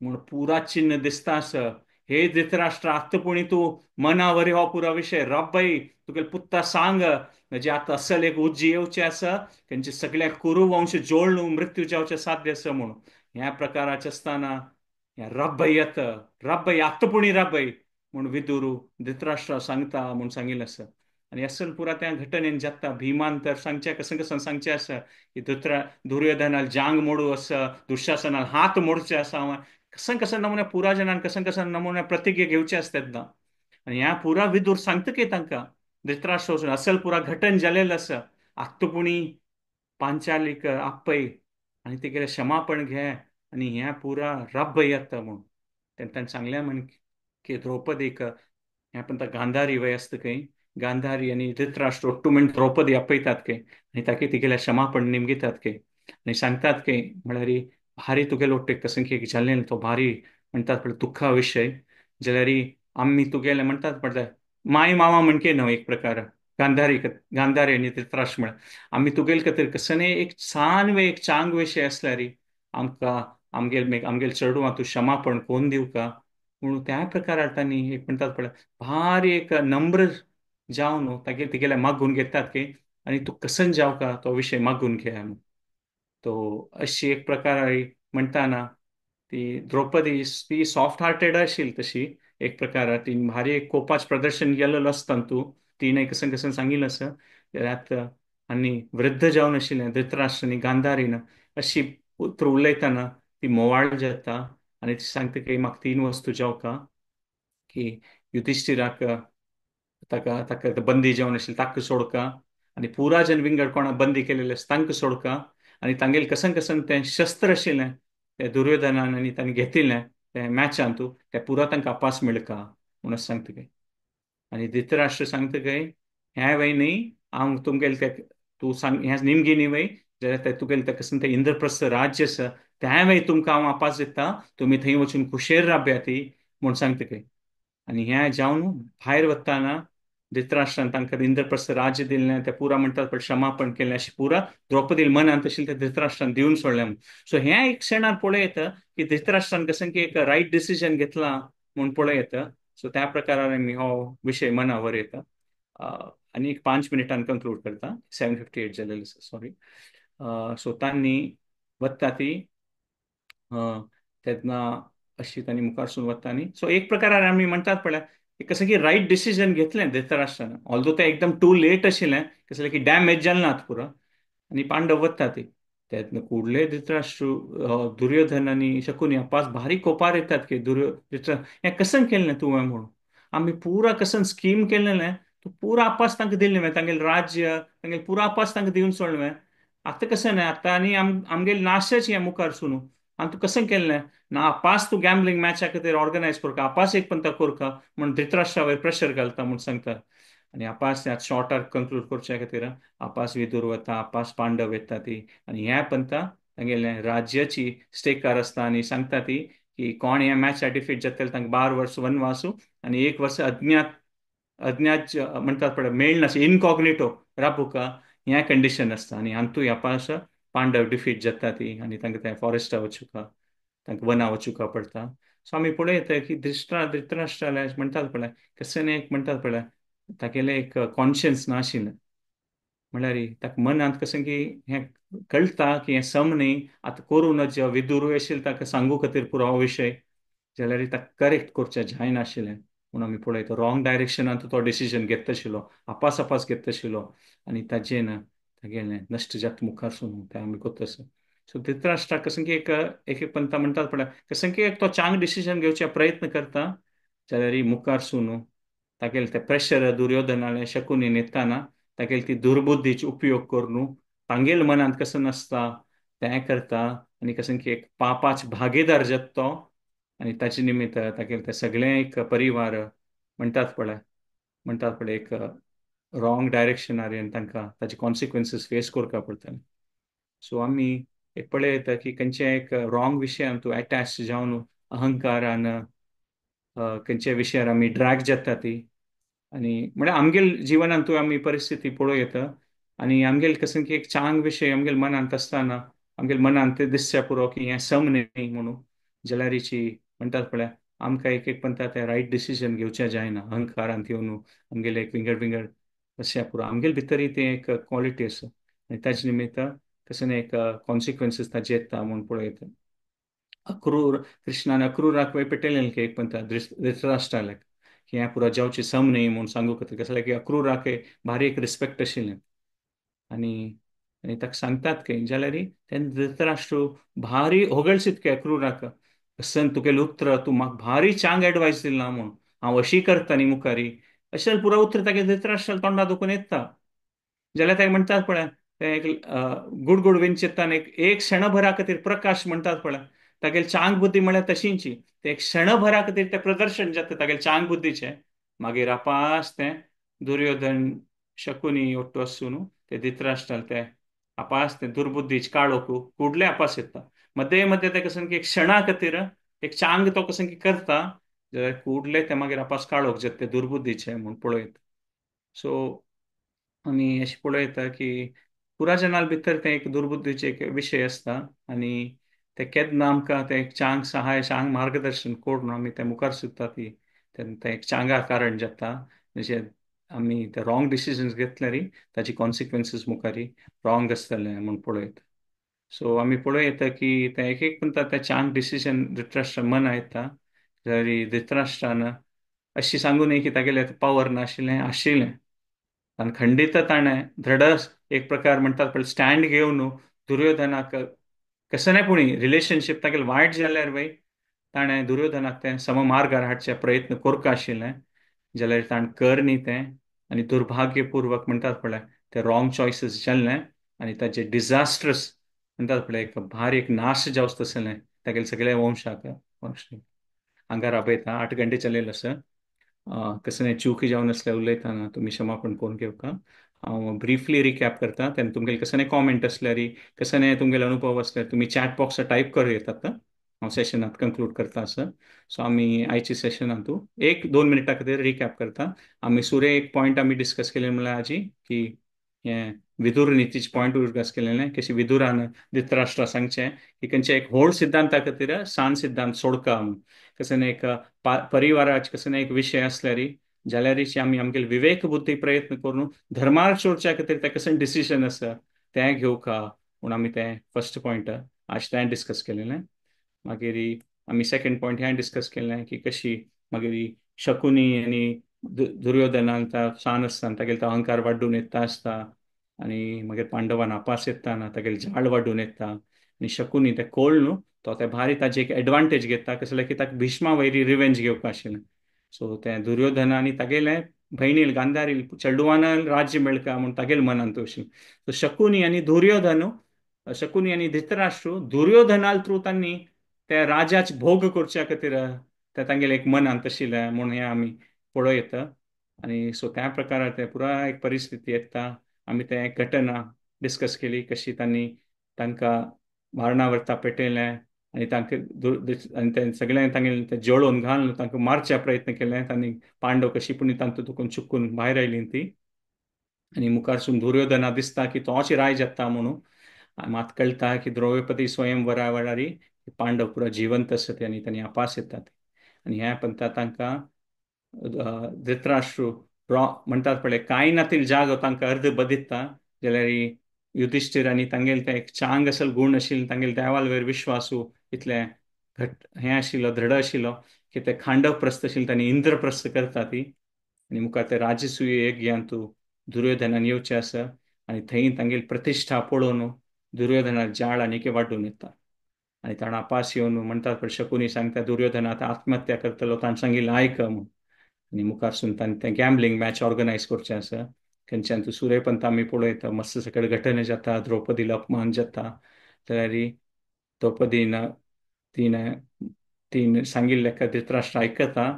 म्हूण पुरा चिन्ह दिसता आसा. हे धृतराष्ट्र आतां पुणी तूं मनावरी हो पुरा विशय रब्बय तुगेले पुत्ता सांग म्हणजे आतां असल एक उज्जी येवचें आसा तेंचे सगळे कुरुवंश जोडून मृत्यू जावचें साध्य आसा म्हणून ह्या प्रकाराचें आसतना ह्या रब्बय येता रब्बय आतां पुणी रब्बय म्हूण विदुरू धृतराष्ट्र सांगता म्हूण सांगिल्लें आसा. आनी असल पुरा त्या घटनेन जाता भीमान तर सांगचें कसन कसन सांगचें आसा की दुर्योधनाल जांग मोडू आसा दुशासनाल हात मोडचे आसा हांवें कसन कसन नमुने पुरा जणान कसन कसन नमुने प्रतिज्ञा घेवचे आसतात ना. आनी ह्या पुरा विदूर सांगता की तांकां धृतराष्ट्र वचून असल पुरा घटन जालेलें आसा आत्तां पुणी पांचालीक आपय आनी तेगेलें क्षमापण घे आनी ह्या पुरा रब्ब येता म्हूण तेन्ना ताणें सांगलें म्हण की द्रौपदीक ह्या पण गांधारी वय आसता खंय गांधारी आनी धृतराष्ट्र ओट्टू म्हण द्रौपदी आपयतात खंय आनी ताका तिगेलें क्षमापण निमगितात खंय आनी सांगतात खंय म्हळ्यार भारी तुगेलो ओट्टेक कसन की जालें तो भारी म्हणटात पळय दुख्खा विशय जाल्यार आमी तुगेलें म्हणटात पळय माय मामा म्हणके न्हय एक प्रकार गांधारी गांधारी आनी धृतराष्ट्र म्हळ्यार आमी तुगेले खातीर कसनय एक सान वे एक चांग विशय आसल्यार आमकां आमगेल आमगेल चेडवां तूं क्षमापण कोन्न दिवका म्हणून त्या प्रकारार तांणी एक म्हणटात पळय भारी एक नम्र जावन तागेर तिगेले मागून घेतात की आनी तूं कसन जावका तो विशय मागून घे तो अशी एक प्रकार म्हणटाना ती द्रौपदी ती सॉफ्ट हार्टेड आशिल्ली तशी एक प्रकार ती भारी एक कोपाच प्रदर्शन केलेलो आसता तूं तिणें कसन कसन सांगिल्लें आसा जाल्यार आनी वृद्ध जावन आशिल्लें धृतराष्ट्र आनी गांधारीन अशी उतर उलयतना ती मोवाळ जाता आनी ती सांगता की म्हाका तीन वस्तू जावका की युधिश्ठिराक ताका ताका बंदी जावन आशिल्लें ताका सोडका आनी पुरा जन विंगड कोणा बंदी केलेले आसा तांकां सोडका आनी तांगेले कसन कसन तें शस्त्र आशिल्लें तें दुर्योधनान आनी तांणी घेतिल्लें तें मॅचांतू तें पुरा तांकां अपास मेळका म्हणून सांगता की. आनी धृतराष्ट्र सांगता काय ह्या वय न्ही हांव तुमगेले ते तूं सांग ह्या निमगी न्ही वय जाल्यार ते तुगेले ते कसं तें इंद्रप्रस्थ राज्य आसा त्या वय तुमकां हांव आपास दिता, तुमी थंय वचून खुशेर राबया ती म्हूण सांगता काय. आनी ह्या जावन भायर वताना धृतराष्ट्रान तांकां इंद्रप्रस्थ राज्य दिलें, ते पुरा म्हणटात पण क्षमापण केलें अशें पुरा द्रौपदी मनांत आशिल्लें तें धृतराष्ट्रान दिवन सोडलें. सो ह्या एक क्षणार पळयता की धृतराष्ट्रान कसं की एक रायट डिसिजन घेतला म्हूण पळयता. सो त्या प्रकारान आमी हो विशय मनावर येता. आनी एक 5 मिनटान कंक्लूड करता, 7:58 जालेलें आसा, सॉरी. सो तांणी वता ती तेन्ना अशी तांणी मुखारसून वता न्ही. सो एक प्रकारान आमी म्हणटात पळय कसं की रायट डिसिजन घेतलें धृतराष्ट्रान, ऑल्दो तें एकदम टू लेट आशिल्लें, कसलें की डॅमेज जालें ना पुरो. आनी पांडव वता ती तेन्ना कुडले धृतराष्ट्र दुर्योधन आनी शकुनी आपास भारी कोपार येतात की धृतराष्ट्र हें कसन केलें तुवें म्हणून, आमी पुरा कसन स्कीम केलें तूं पुरा आपास तांकां दिलें, तांगेलें राज्य तांगेलें पुरा आपास तांकां दिवन सोडलें. आतां कशें न्हय आतां आनी आमगेलें नाशच हें मुखार सुनू आनी तूं कशें केलें ना आपास तूं गॅम्बलिंग मॅचा खातीर ऑर्गनायज करका, आपास एक पंता करका म्हूण धृतराष्ट्रा वयर प्रेशर घालता म्हूण सांगता. आनी आपास ह्या शॉर्टार कंक्लूड करच्या खातीर आपास विदूर वता, आपास पांडव येता ती आनी ह्या पंता तांगेलें राज्याची स्टेकार आसता आनी सांगता ती की कोण ह्या मॅचा डिफीट जातले तांकां 12 वर्स वनवासू आनी 1 वर्स अज्ञात अज्ञात म्हणटात पळय मेळनासलें इनकॉग्निटो राबुका ह्या कंडिशन आसता. आनी हातूंत आपास पांडव डिफीट जाता ती आनी तांकां त्या फॉरेस्टा वचुका, तांकां वना वचुका पडटा. सो आमी पळयता की धृतराष्ट्राले म्हणटात पळय कशें एक म्हणटात पळय तागेलें एक कॉन्शियन्स नाशिल्लें, म्हणल्यार ताका मनांत कशें की हें कळटा की हें सम न्ही आतां करूं नज, विदुरूय आशिल्लें ताका सांगू खातीर पुरो हो विशय, जाल्यार ताका करेक्ट करचें जायनाशिल्लें म्हूण आमी पळयता रॉंग डायरेक्शनांत तो डिसिजन घेता आशिल्लो, आपास आपास घेता आशिल्लो आनी ताजें तागेलें नश्ट जाता मुखार सून तें आमी करता आसा. सो धृतराष्ट्राक कसं की एक एक पंता म्हणटात पळय कसं की एक तो चांग डिसिजन घेवचे प्रयत्न करता, जाल्यार मुखार सून तागेलें तें प्रेशर दुर्योधनालें शकुनी येताना तागेली ती दुर्बुद्धीचो उपयोग करून तांगेले मनांत कसं नासता तें करता आनी कसं की एक पापाच भागीदार जाता तो आनी ताचे निमित्त तागेलें तें सगळें एक परिवार म्हणटात पळय एक रॉंग डायरेक्शनार आनी तांकां ताचे कॉन्सिक्वन्सीस फेस करपा पडटलें. सो आमी एक पळयता की खंयच्या एक रॉंग विशयान तूं एटॅच जावन अहंकारान खंयच्या विशयार आमी ड्रॅग जाता ती आनी म्हळ्यार आमगेल जिवनांत तूं आमी परिस्थिती पळोवं येता आनी आमगेल कसं की एक चांग विशय आमगेल मनांत आसतना आमगेल मनांत तें दिसच्या पुरो की हें सम न्ही म्हणून, जाल्यारीची म्हणटात पळय आमकां एक एक पंता तें रायट डिसिजन घेवचें जायना, अहंकारांत येवन आमगेले एक विंगड विंगड अशें पुरो आमगेल भितरय तें एक क्वॉलिटी आसा आनी ताजे निमित्त तशें एक कॉन्सिक्वन्सीस ताजे येता म्हूण पळयता. अक्रूर कृष्णान अक्रूराक वय पेटयलें की एक पंता धृतराष्ट्राक की हें पुरो जावचें सम न्ही म्हूण सांगू खातीर, कसलें की अक्रूराक भारी एक रिस्पेक्ट आशिल्लें आनी आनी ताका सांगतात की जाल्यार तेन्ना धृतराष्ट्र भारी होगळसीत की अक्रूराक कसन तुगेलें उतर तूं म्हाका भारी चांग एडवायस दिला म्हूण हांव अशी करता न्ही मुखारी अशें पुरो उतर तागे धृतराष्ट्राल्या तोंडा दुखून येता. जाल्यार ताका म्हणटात पळय तें एक गुड गुड विंचित्तान एक एक क्षणभरा खातीर प्रकाश म्हणटात पळय तागेली चांग बुद्धी म्हळ्यार तशींची ते एक क्षणभरा खातीर तें प्रदर्शन जाता तागेले चांग बुद्धीचें, मागीर आपास तें दुर्योधन शकुनी ओट्टू आसून न्हू ते धृतराष्ट्राले ते आपास तें दुर्बुद्धीच काळोख कुडले आपास येता मदें मदें तें कसं की एक क्षणा खातीर एक चांग तो कसं की करता जाल्यार कुडले ते मागीर आपास काळोख जाता ते दुर्बुद्धीचें म्हूण पळयता. सो आमी अशें पळयता की पुरा जनाल भितर तें एक दुर्बुद्धीचें एक विशय आसता आनी ते केन्ना आमकां तें एक चांग सहाय चांग मार्गदर्शन करून आमी तें मुखार सरता ती तेन्ना तें एक चांगा कारण जाता, जशें आमी ते रॉंग डिसिजन्स घेतल्यार ताची कॉन्सिक्वन्सीस मुखार रॉंग आसतलें म्हूण पळयता. सो आमी पळयता की तें एक एक म्हणटा तें चांग डिसिजन धृतराष्ट्र मना येता, जाल्यार धृतराष्ट्रान अशी सांगू न्ही की तागेलें पावर नाशिल्लें आशिल्लें आनी खंडीत ताणें दृढ एक प्रकार म्हणटात पळय स्टँड घेवन दुर्योधनाक कसं नाही पुणी रिलेशनशीप तागेलें वायट जाल्यार वय ताणें दुर्योधनाक तें सममार्गार हाडचे प्रयत्न करपा आशिल्लें, जाल्यार ताणें कर न्ही तें आनी दुर्भाग्यपूर्वक म्हणटात पळय ते रॉंग चॉयसीस जाल्लें आनी ताजे डिझास्ट्रस म्हणटात पळय एक भारी एक नाश जावचो तसलें तागेले सगळे वंशाक वंश हांगा राबयता 8 घंटे चलेल आसा. कसलें चूक जावन आसल्यार उलयतना तुमी क्षमापण करून घेवका. हांव ब्रिफली रिकॅप करता तेन्ना तुमगेले कसलें कॉमेंट आसल्यार कसलें तुमगेले अनुभव आसल्यार तुमी चॅट बॉक्सार टायप करूं येतात. हांव सेशनांत कंक्लूड करता आसा. सो आमी आयच्या सेशनांतू 1-2 मिनटां खातीर रिकॅप करता. आमी सुरे एक पॉयंट आमी डिस्कस केले म्हणल्यार आजी की हें विदुर नितीचे पॉयंट उडगास केलेलें, कशी विदुरान धृतराष्ट्रा सांगचें की खंयच्या एक व्हड सिद्धांता खातीर सान सिद्धांत सोडका म्हूण. कशें एक परिवाराचे कशें एक विशय आसल्यार जाल्यार आमी आमगेले विवेक बुद्धी प्रयत्न करून धर्मार सोडच्या खातीर तें कशें डिसिजन आसा तें घेवका म्हूण आमी तें फर्स्ट पॉयंट आज तें डिस्कस केलेलें. मागीर आमी सेकंड पॉयंट हें डिस्कस केलें की कशी मागीर शकुनी आनी दुर्योधनान सान आसतना तागेलो तो अहंकार वाडून येता आसता आनी मागीर पांडवान आपास येता तागेले झाड वाडून येता आनी शकुनी तें कोळ न्हू तो ते भारी ताजी एक एडवांटेज घेता कसलें की ताका भीष्मा वयरी रिवेंज घेवपा आशिल्लें. सो तें दुर्योधन आनी तागेलें भयणील गांधारील चेडवान राज्य मेळका म्हूण तागेले मनांत अशें. सो शकुनी आनी दुर्योधन, शकुनी आनी धृतराष्ट्र दुर्योधनाल थ्रू तांणी त्या राजाच भोग करच्या खातीर ते तांगेले एक मनांत आशिल्लें म्हूण हें आमी पळयता. आनी सो त्या प्रकारार ते पुराय एक परिस्थिती येता. आमी ते घटना डिस्कस केली कशी तांणी तांकां वारणावर्ता पेटयलें आनी तांकां आनी ते सगळ्यांक तांगेलें ते जळोवन घालून तांकां मारच्या प्रयत्न केले. तांणी पांडव कशी पूण तांतूं तुकून चुकून भायर आयली ती. आनी मुखारसून दुर्योधना दिसता की तोच राय जाता म्हणून मात कळटा की द्रौपदी स्वयंवरा वेळार पांडव पुरा जिवंत आसता आनी तांणी आपास येतात. आनी ह्या पंता तांकां धृतराष्ट्र म्हणटात पळय कांय नातील जागो तांकां अर्द बदिता जाल्यार युधिश्ठीर आनी तांगेले ते एक चांग असल गूण आशिल्ले तांगेले देवाल वयर विश्वासू इतलें घट हें आशिल्लो दृढ आशिल्लो की ते खांडवप्रस्थ आशिल्ले तांणी इंद्रप्रस्थ करता ती. आनी मुखार ते राजसूय यज्ञांतू दुर्योधनान येवचें आसा आनी थंय तांगेली प्रतिश्ठा पळोवन दुर्योधनाक जाळ आनीक वाडून येता. आनी ताणें आपास येवन म्हणटात पळय शकुनी सांगता दुर्योधन आतां आत्महत्या करतलो ताणें सांगिल्लें आयक म्हूण. आनी मुखारसून ताणें तें गॅम्बलिंग मॅच ऑर्गनायज करचें आसा खंयच्यान तूं सुर्यपंत आमी पळयता मस्त सकयल घटना जाता, द्रौपदीला अपमान जाता. जाल्यार द्रौपदीन तिणें तीन सांगिल्लें धृतराष्ट्र आयकता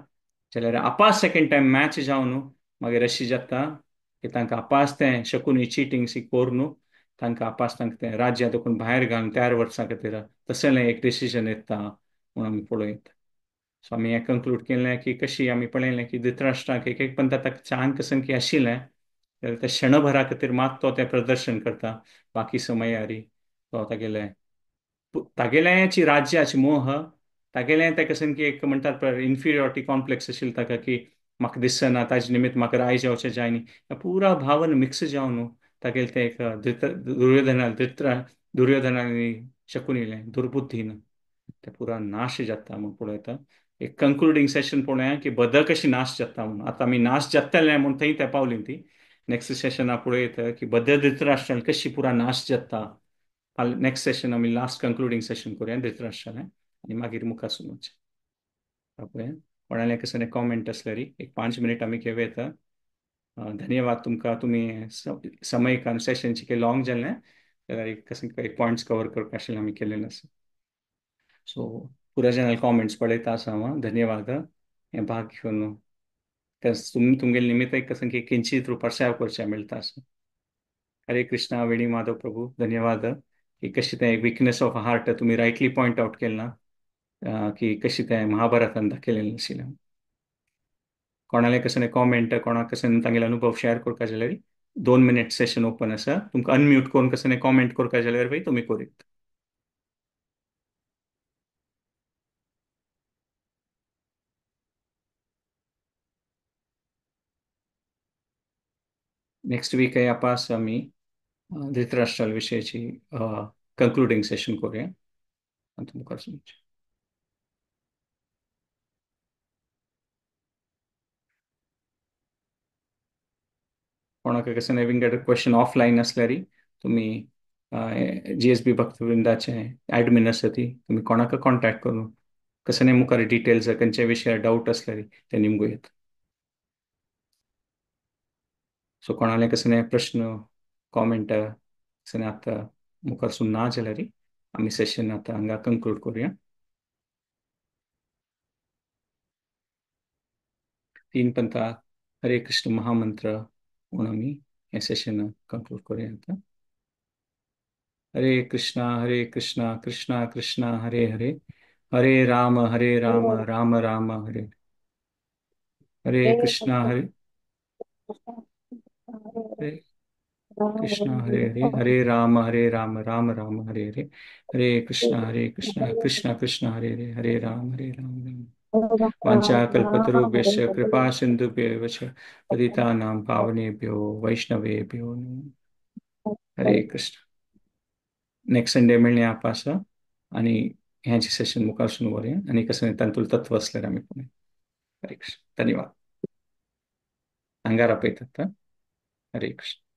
जाल्यार आपास सेकेंड टायम मॅच जावन मागीर अशी जाता की तांकां आपास तें शकुनी चिटींग सी करून तांकां आपास तांकां तें राज्या देखून भायर घालून 4 वर्सां खातीर तसलें एक डिसिजन येता म्हूण आमी पळयता. सो आमी हें कंक्लूड केलें की कशी आमी पळयलें की धृतराष्ट्राक एक एक पंता ताका चांग कसंकी आशिल्लें जाल्यार ते क्षणभरा खातीर मात तो तें प्रदर्शन करता, बाकी समयारी तो तागेले तागेल्याची राज्याची मोह तागेलें तें कशें की एक म्हणटात पळय इन्फिरियोरिटी कॉम्प्लेक्स आशिल्लो ताका की म्हाका दिसना ताजे निमित्त म्हाका राय जावचें जाय न्ही, पुरा भावन मिक्स जावन तागेलें तें एक दुर्योधना दुर्योधनानी शकुनीलें दुर्बुद्धीन तें पुरा नाश जाता म्हूण पळयता. एक कंक्लुडींग सेशन पळोवया की बद कशी नाश जाता म्हूण. आतां आमी नाश जातले म्हूण थंय ते पावली ती नेक्स्ट सेशना पळयता की बद धृतराष्ट्रान कशी पुरा नाश जाता. नेक्स्ट सेशन आमी लास्ट कंक्लुडींग सेशन करूया धृतराष्ट्रालें आनी मागीर मुखार सुनोवचें. पळया कोणाले कसले कॉमेंट आसल्यार एक 5 मिनट आमी घेवं येता. धन्यवाद तुमकां, तुमी समय कारण सेशन चिके लॉंग जालें जाल्यार एक कशें एक पॉयंट्स कवर करपाक आशिल्लें आमी केल्लें आसा. सो पुरा जनरल कॉमेंट्स पळयता आसा हांव. धन्यवाद हें भाग घेवन तुमी तुमगेले निमित्त एक कसं की किंचित रुपार सेवा करचें मेळटा आसा. हरे कृष्णा वेणी माधव प्रभू धन्यवाद की कशी तें एक विकनेस ऑफ हार्ट तुमी रायटली पॉयंट आवट केलें ना की कशी तें महाभारतान दाखयलेलें आशिल्लें. कोणाले कसले कॉमेंट कोणाक कसले तांगेले अनुभव शेअर करपाक जाल्यार 2 मिनट सेशन ओपन आसा, तुमकां अनम्यूट करून कसले कॉमेंट करपाक जाल्यार बी तुमी करीत. नेक्स्ट वीक आपास आमी धृतराष्ट्रा विशयाची कंक्लुडींग सेशन करूया. मुखार सुनचें. कोणाक कसलें विंगड क्वेश्चन ऑफलायन आसल्यार तुमी GSB भक्तवृंदाचे एडमिन आसा ती तुमी कोणाक कॉन्टॅक्ट करून कसलें मुखार डिटेल्स खंयच्या विशयार डावट आसल्यार ते निमगू येता. सो कोणाले कसलें प्रश्न कॉमेंट कसलें आतां मुखार ना जाल्यार आमी सेशन आतां हांगा कंक्लूड करूया. तीन पंथा हरे कृष्ण महामंत्र म्हूण आमी हें सेशन कंक्लूड करूया आतां. हरे कृष्णा हरे कृष्णा कृष्णा कृष्णा हरे हरे, हरे राम हरे राम राम राम हरे हरे कृष्णा हरे हरे कृष्णा हरे हरे, हरे राम राम राम हरे हरे, हरे कृष्णा कृष्णा कृष्णा हरे हरे, हरे राम राम राम. वाञ्छा कल्पतरुभ्यश्च कृपा सिन्धुभ्यो च पतितानां पावनेभ्यो वैष्णवेभ्यो नमः. हरे कृष्ण. नेक्स्ट संडे मेळया आसा आनी हें सेशन मुखार सुरू व्हरया आनी कसलें तातूंत तत्व आसल्यार आमी पळोवया. हरे कृष्ण. धन्यवाद. आंगार आपयतात. हरे कृष्ण.